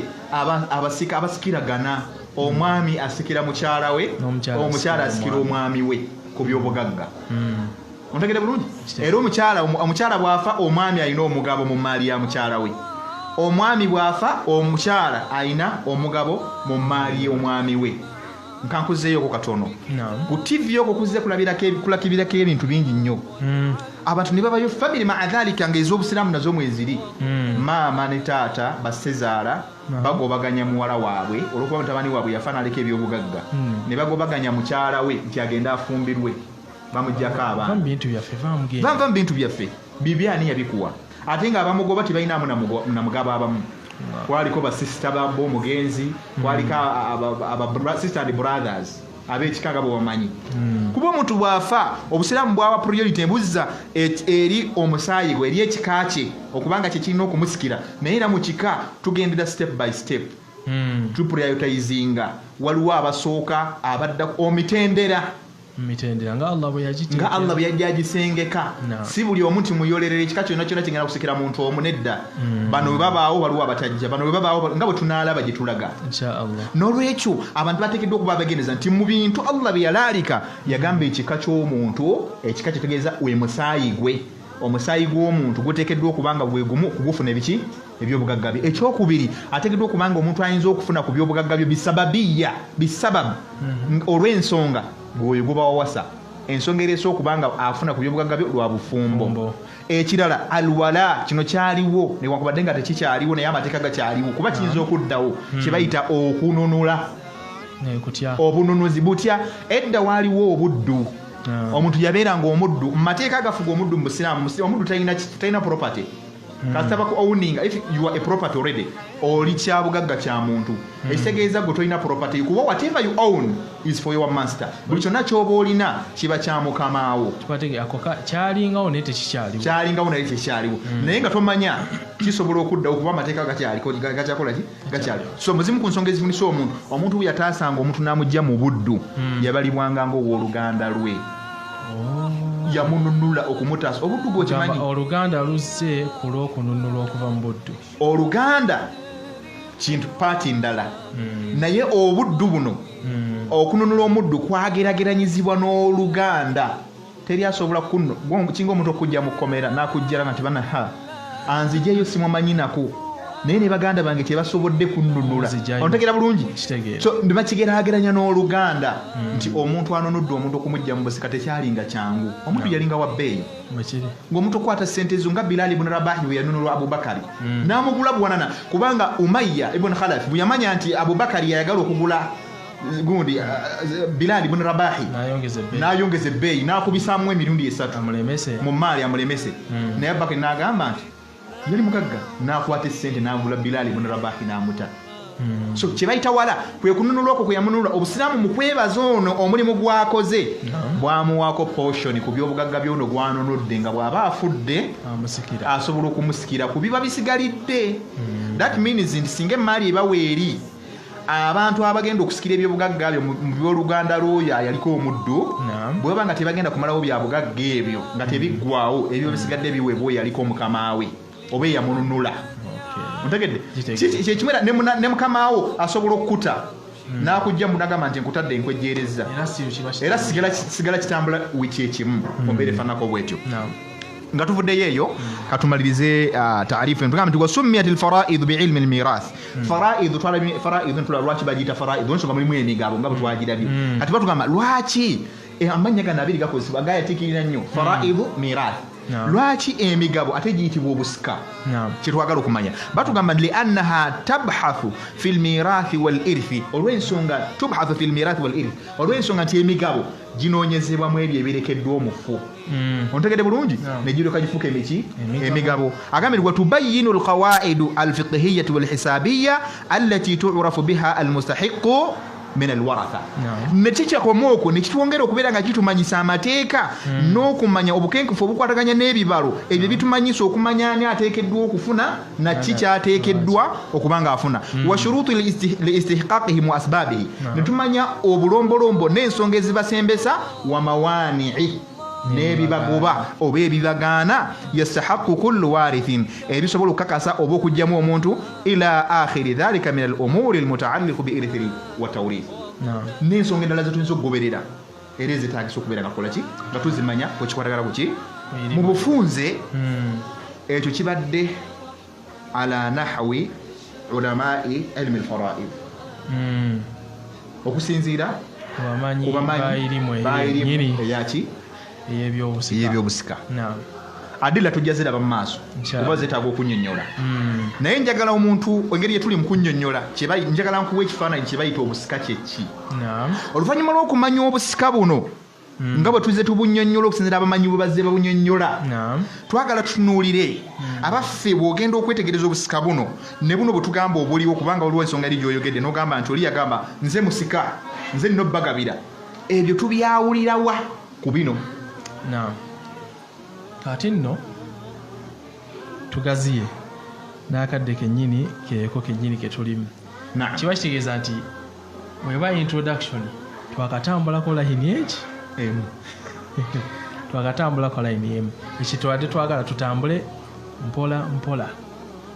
abasikiragana. Omwami asikira mukyala we, omukyala asikira omwami we ku byobugagga. Ontegedde bulungi? Era omukyala bw'afa, omwami alina omugabo mu mmaali ya mukyala we. Omwami bw'afa, omukyala alina omugabo mu mmaali y'omwami we. Nkankuzeeyoko katono ku TV okwo kuzze kulakibirako ebintu bingi nnyo. Abantu ne babayo famire maadhalika nga ez'obusiraamu nazo mweziri. Maama ne taata bassezaala bagobaganya muwala waabwe olw'okuba mutabani waabwe yafa n'aleka ebyobugagga, ne bagobaganya mukyala we nti agende afumbirwe, bamuggyako abaana. Vanva mu bintu byaffe, bibi ani yabikuwa? Ate nga abamugoba tebalinamu namugabo abamu. Kwaliko basisita b'omugenzi, kwaliko aba sister and brothers ab'ekika nga bwe bamanyi. Kuba omuntu bw'afa, obusiraamu bwawa priority ebuzza eri omusaayi gwe, eri ekika kye, okubanga kye kirina okumusikira. Naye era mu kika tugendera step by step, tuprioritizinga, waliwo abasooka, abadda omitendera. Mitendera nga Allah bwe yagiteeka, nga Allah bwe yajja agisengeka. Si buli omu nti muyolerera ekika kyonna kyonna kigenda kusikira muntu omu, nedda. Bano bwe babaawo waliwo abatajja, bano bwe babaawo nga bwe tunaalaba gye tulaga. Inshaallah. N'olwekyo abantu bateekeddwa okuba abagendereza nti mu bintu Allah bye yalaalika yagamba ekika ky'omuntu, ekika kitegeeza we musaayi gwe, omusaayi gw'omuntu guteekeddwa okuba nga gwe gumu kugufuna ebiki ebyobugagga bye. Ekyokubiri, ateekeddwa okuba nga omuntu ayinza okufuna ku byobugagga bye bisababiya, bisababu, olw'ensonga gwoyo guba wawasa. Ensonga ereese okuba nga afuna ku byobugagga byo lwa bufumbo. Ekirala, alwala, kino kyaliwo newankubadde nga tekikyaliwo, naye amateeka gakyaliwo kuba kiyinza okuddawo, kye bayita okununula. Obununuzi butya? Edda waaliwo obuddu. Omuntu yabeeranga omuddu. Mu mateeka agafuga omuddu mu Busiraamu, omuddu talina property. Kasita baku owninga, if you are a property already, oli kyabugagga kya muntu. Ekitegeeza gwe tolina property, kuba whatever you own is for your master. Buli kyonna ky'oba olina kiba kya mukamaawo. Kyalingawo naye tekikyaliwo. Kyalingawo naye tekikyaliwo. Naye nga tomanya kisobola okuddawo kuba amateeka gakyaliko, gakyakola ki? Gakyali. So muzimu ku nsonga ezifunisa omuntu, omuntu bwe yataasanga omuntu n'amugja mu buddu, yabalibwanga ng'owooluganda lwe. Yamununula okumutaasa obuddu bw'okimanyi. Oluganda luzze ku lw'okununula okuva mu buddu. Oluganda kintu paati ndala, naye obuddu buno, okununula omuddu kwagerageranyizibwa n'oluganda. Teri asobola kuno kinga omuntu okujja mu kkomera n'akujjala nga tibana ha anzijeyo simumanyi nako, naye ne baganda bange tebasobodde kunnunula. Ontegeera bulungi? So bakigeraageranya n'oluganda nti omuntu anunudde omuntu okumujja mu busika tekyalinga kyangu. Omuntu yalinga wa bbeeyi, ng'omuntu okwata ssente zo nga Bilali ibn Rabahi bwe yanunulwa Abubakari n'amugula buwanana, kubanga Umayya ibn Khalaf bwe yamanya nti Abubakari yayagala okugula gundi Bilali ibn Rabahi, n'ayongeza ebbeeyi n'akubisaamu emirundi esatu mu maali amulemese. Naye Abubakari n'agamba nti yali mugagga, n'akwata essente n'agula Bilali ibn Rabahi n'amuta. So kye bayita wala kwe kununula okwo kwe yamununula. Obusiraamu mu kwebaza ono omulimu gwakoze bwamuwaako portion ku byobugagga by'ono gwanunudde, nga bw'aba afudde asobola okumusikira ku biba bisigalidde. That means nti singa emaali eba weeri, abantu abagenda okusikira ebyobugagga byo mu byoluganda lw'oyo ayaliko omuddu, bwe baba nga tebagenda kumalawo bya bugagga ebyo nga tebiggwawo, ebyo bisigadde biweebwa oyo yaliko mukama we oba eyamununula. Ontegedde? Kyekimera ne mukamaawo asobola okukuta n'akujja munagamba nti nkutadde nkwejjeerezza, era sigala kitambula wiiki ekimu ombeera efaananako bwetyo. Nga tuvuddeyo eyo katumalirize taarifu. Tugamba nti wasummiyat alfaraidu biilmi almirath. Faraidu faraidu ntula lwaki bagiyita faraidu? Ensonga mulimu emigabo nga bwe twagirabye. Kati batugamba lwaki amannya gano abiri gakozesebwa gayatiikirira nnyo, faraidu, mirath. Lwaki emigabo ate giyitibwa obusika? Kyetwagala okumanya, batugamba nti liannaha tabhathu fi lmirathi wal irthi, olw'ensonga tubhathu fi lmirathi wal irthi, olw'ensonga nti emigabo ginoonyezebwamu ebyo ebirekeddwa omufu. Ontegedde bulungi? Negiryoka gifuuka emiki emigabo. Agambye nti watubayinu alqawaidu alfiqhiyati walhisabiya allati turafu biha almustahiqu min alwaratha. Nekikyakoma okwo nekitwongera okubeera nga kitumanyisa amateeka n'okumanya obukenkufu obukwataganya n'ebibalo ebyo bitumanyisa okumanya ani ateekeddwa okufuna naki kyateekeddwa okuba nga afuna, wa shuruti liistihqaqihim wa asbabihi, netumanya obulombolombo n'ensonga ezibasembesa, wa mawanii, n'ebibagoba oba ebibagaana, yastahaqqu kullu warithin, ebisobola okukakasa oba okugyamu omuntu, ila akhiri dhalika min al umuri almutaalliqu bi irithi wa tawrith, n'ensonga endala zetuyinza okugoberera era ezetaagisa okubeera nga tukola ki, nga tuzimanya kwekikwatagana kuki mu bufunze. Ekyo kibadde ala nahwi ulamai ilmi alfaraid, okusinziira ku bamanyi bairimu eyaki eyebyobusika. Adilla tujja ziraba mu maaso kuba zeetaaga okunnyonnyola, naye njagala omuntu engeri yetuli mu kunnyonnyola, njagala nkuwa ekifaananyi kye bayita obusika kyeki. Oluvannyuma lw'okumanya obusika buno nga bwe tuzze tubunnyonnyola okusinziira abamanyi bwe bazze babunyonnyola, twagala tutunuulire abaffe bw'ogenda okwetegereza obusika buno ne buno bwe tugamba obuliwo, kubanga waliwo ensonga eri gy'oyogedde n'ogamba nti oli yagamba nze musika, nze nina obbagabira, ebyo tubyawulirawa ku bino? Ate nno tugaziye n'akadde kennyini keeko kennyini ke tulimu. Kiba kitegeeza nti bweba introduction twakatambulako lahini eki Emu twakatambulako layini emu. Ekitwadde twagala tutambule mpola mpola,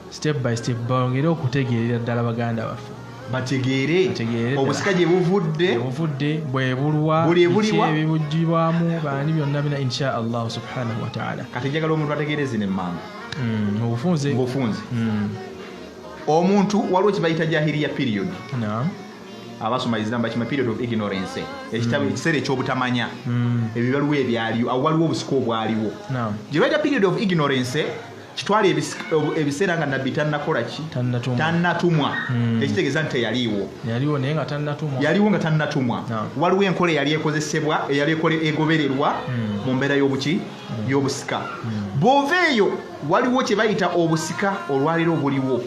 step by step, bongere okutegeerera ddala baganda baffe, bategeere obusika gye buvudde bwe bulwa, ebibugibwamu baani byonna bina insha Allah subhanahu wa ta'ala. Kati njagala omuntu ategeere zino emmanga obufunze. Omuntu waliwo kibayita jahiliya period. Naam. Abasoma Islam bakima period of ignorance, ekitabo ekiseera ekyobutamanya, ebibaluwa ebyaliwo, awo waliwo obusika obwaliwo. Gye bayita period of ignorance kitwala ebiseera nga nabbi tannakola ki? Tannatumwa. Ekitegeeza nti teyaliiwo, yaliwo naye nga tannatumwa. Yaliwo nga tannatumwa. Waliwo enkola eyali ekozesebwa, eyali egobererwa mu mbeera y'obuki? Y'obusika. Bw'ova eyo waliwo kye bayita obusika olwaleero obuliwo.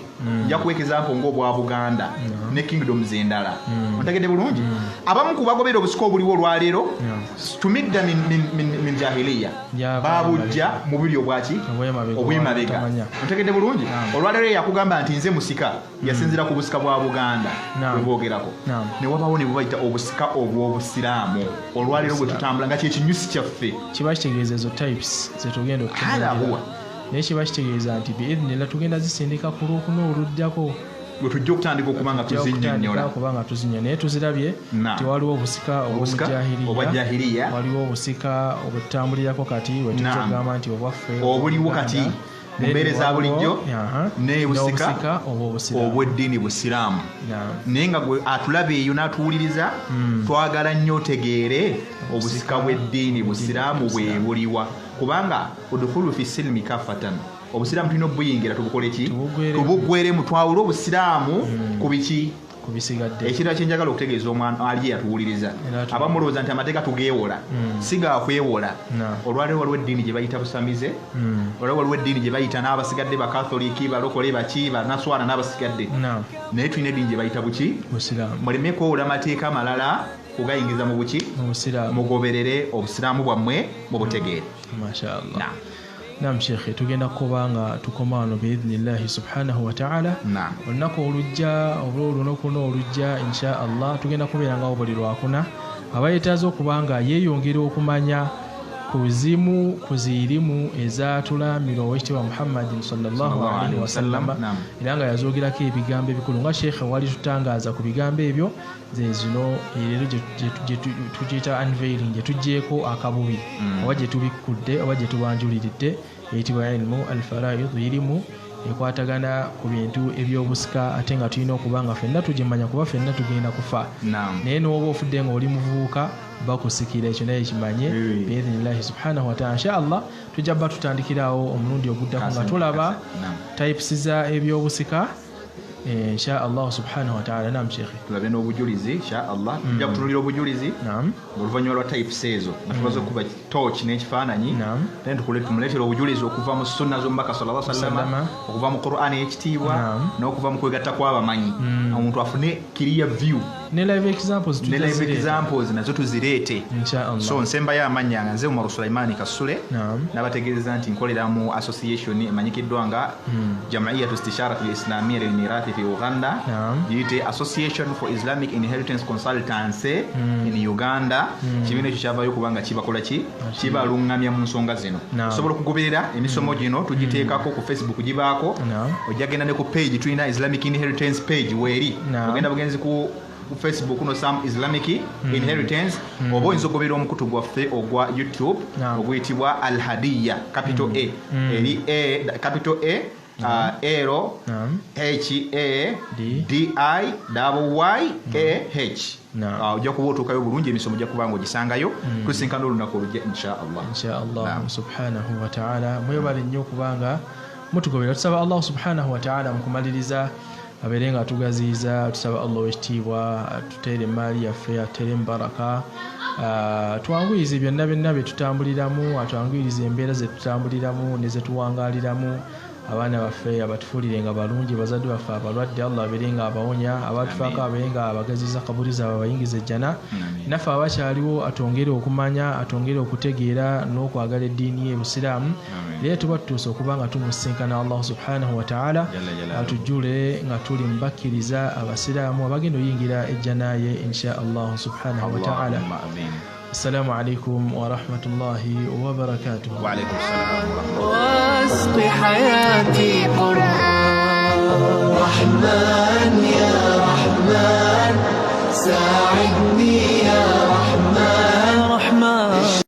Nja kuwa example ng'obwa Buganda ne kingdoms endala. Ontegedde bulungi? Abamu ku bagobera obusika obuliwo olwaleero tumidda min jahiliya, babujja mu buli obwaki obw'emabega. Ontegedde bulungi? Olwaleero yakugamba nti nze musika, yasinzira ku busika bwa Buganda bwe boogerako. Ne wabawo ne bubayita obusika obw'obusiraamu olwaleero bwe tutambula nga kyekinyusi kyaffe. Kiba kitegeeza ezo types zetugenda okutunuulira, naye kiba kitegeeza nti biidhnillah tugenda zisindika ku lwokuna oluddako bwe tujja okutandika okuba nga tuzinnyonnyola, naye tuzirabye nti waliwo obusika obwa jahiliya, waliwo obusika obutambulirako kati bwe tujja okugamba nti obwaffe obuliwo kati mu mbeera eza bulijjo, n'obusika obw'eddiini busiraamu. Naye nga gwe atulaba eyo n'atuwuliriza, twagala nnyo otegeere obusika bw'eddiini busiraamu bwe buliwa, kubanga udkhulu fi silmi kafatan, obusiraamu tulina obuyingira tubukole ki? Tubugweremu, twawule obusiraamu ku biki? Kubisigadde. Ekirala kye njagala okutegeeza omwana ali yatuwuliriza, abamulowooza nti amateeka tugeewola, si gaakwewola. Olwaleero waliwo eddiini gye bayita busamize, olwaleero waliwo eddiini gye bayita n'abasigadde bakatholiki, balokole, baki, banaswana n'abasigadde, naye tulina eddiini gye bayita buki? Muleme kwewola mateeka malala kugayingiza mu buki? Mugoberere obusiraamu bwammwe mubutegeere. Mashaallah. Naam Sheikh, tugenda kuba nga tukoma wano biidhnillahi subhanahu wa ta'ala. Olunaku olujja oba olunaku olujja insha Allah tugenda kubeera nga buli lwakuna. Abayetaaza okuba nga yeeyongera okumanya ku zimu ku zirimu ezatulamirwa owekitiibwa Muhammadin sallallahu alaihi wasallam, era nga yazoogerako ebigambo ebikulu nga Sheikh wali tutangaaza ku bigambo ebyo ze zino leero gye tugiyita unveiling, gye tuggyeeko akabubi oba gye tubikkudde oba gye tubanjuliridde, eyitibwa ilmu al-faraid, irimu ekwatagana ku bintu eby'obusika, ate nga tulina okuba nga ffenna tugimanya kuba ffenna tugenda kufa. Naye n'oba ofudde ng'oli muvubuka bakusikira, ekyo naye kimanye biidhnillahi subhanahu wa ta'ala. Insha Allah tujja bba tutandikirawo omulundi oguddako nga tulaba types za eby'obusika insha Allah subhanahu wa ta'ala. Naam Sheikh, tulabe n'obujulizi insha Allah. Tujja kutunulira obujulizi oluvannyuma lwa types ezo nga tumaze okuba torch n'ekifaananyi, then tumuleetere obujulizi okuva mu sunna z'omubaka sallallahu alaihi wasallam, okuva mu Qur'an ey'ekitiibwa, n'okuva mu kwegatta kw'abamanyi, omuntu afune clear view ne live examples, ne live examples nazo tuzireete insha Allah. So nsembayo amannya nga nze Umar Sulaimani Kasule, n'abategeeza nti nkolera mu association emanyikiddwa nga Jam'iyyatu Istisharati al-Islamiyya lil-Mirathi fi Uganda, giyite Association for Islamic Inheritance Consultancy in Uganda. Kibiina ekyo kyavayo kubanga kibakola ki? Kibalungamya mu nsonga zino. Osobola okugoberera emisomo gino, tugiteekako ku Facebook, gibaako, ojja genda ne ku page, tulina Islamic Inheritance page weeri, ogenda bugenzi ku Facebook no some Islamic Inheritance, oba oyinza okugoberera omukutu gwaffe ogwa YouTube oguyitibwa Al-Hadiyya, capital A, eri A, capital A, L H A D I Y A H. Ojja kuba otuukayo bulungi, emisomo ojja kuba nga ogisangayo. Tusinkana olunaku olujja insha Allah. Insha Allah subhanahu wa ta'ala. Mwebale nnyo okubanga mutugoberera. Tusaba Allah subhanahu wa ta'ala mu kumaliriza abeere nga atugaziyiza. Tusaba Allah ow'ekitiibwa atuteere emaali yaffe, atuteere embaraka, twanguyirize byonna byonna bye tutambuliramu, atwanguyirize embeera ze tutambuliramu ne ze tuwangaaliramu. Abaana baffe abatufuulire nga balungi, bazadde baffe abalwadde Allah abeere nga abawonya, abatufaako abeere nga abagaziza kaburi zaabwe abayingize ejjana. Naffe abakyaliwo atwongere okumanya, atwongere okutegeera n'okwagala eddiini ye Busiraamu. Leero tuba tutuuse okuba nga tumusinkana Allah subhanahu wa ta'ala, atujjule nga tuli mu bakkiriza abasiraamu abagenda oyingira ejjana ye insha Allah subhanahu wa ta'ala. Assalamu alaikum warahmatullahi wabarakatuh. Wa alaikum salam. واسق حياتي قرآن. رحمن يا رحمن ساعدني.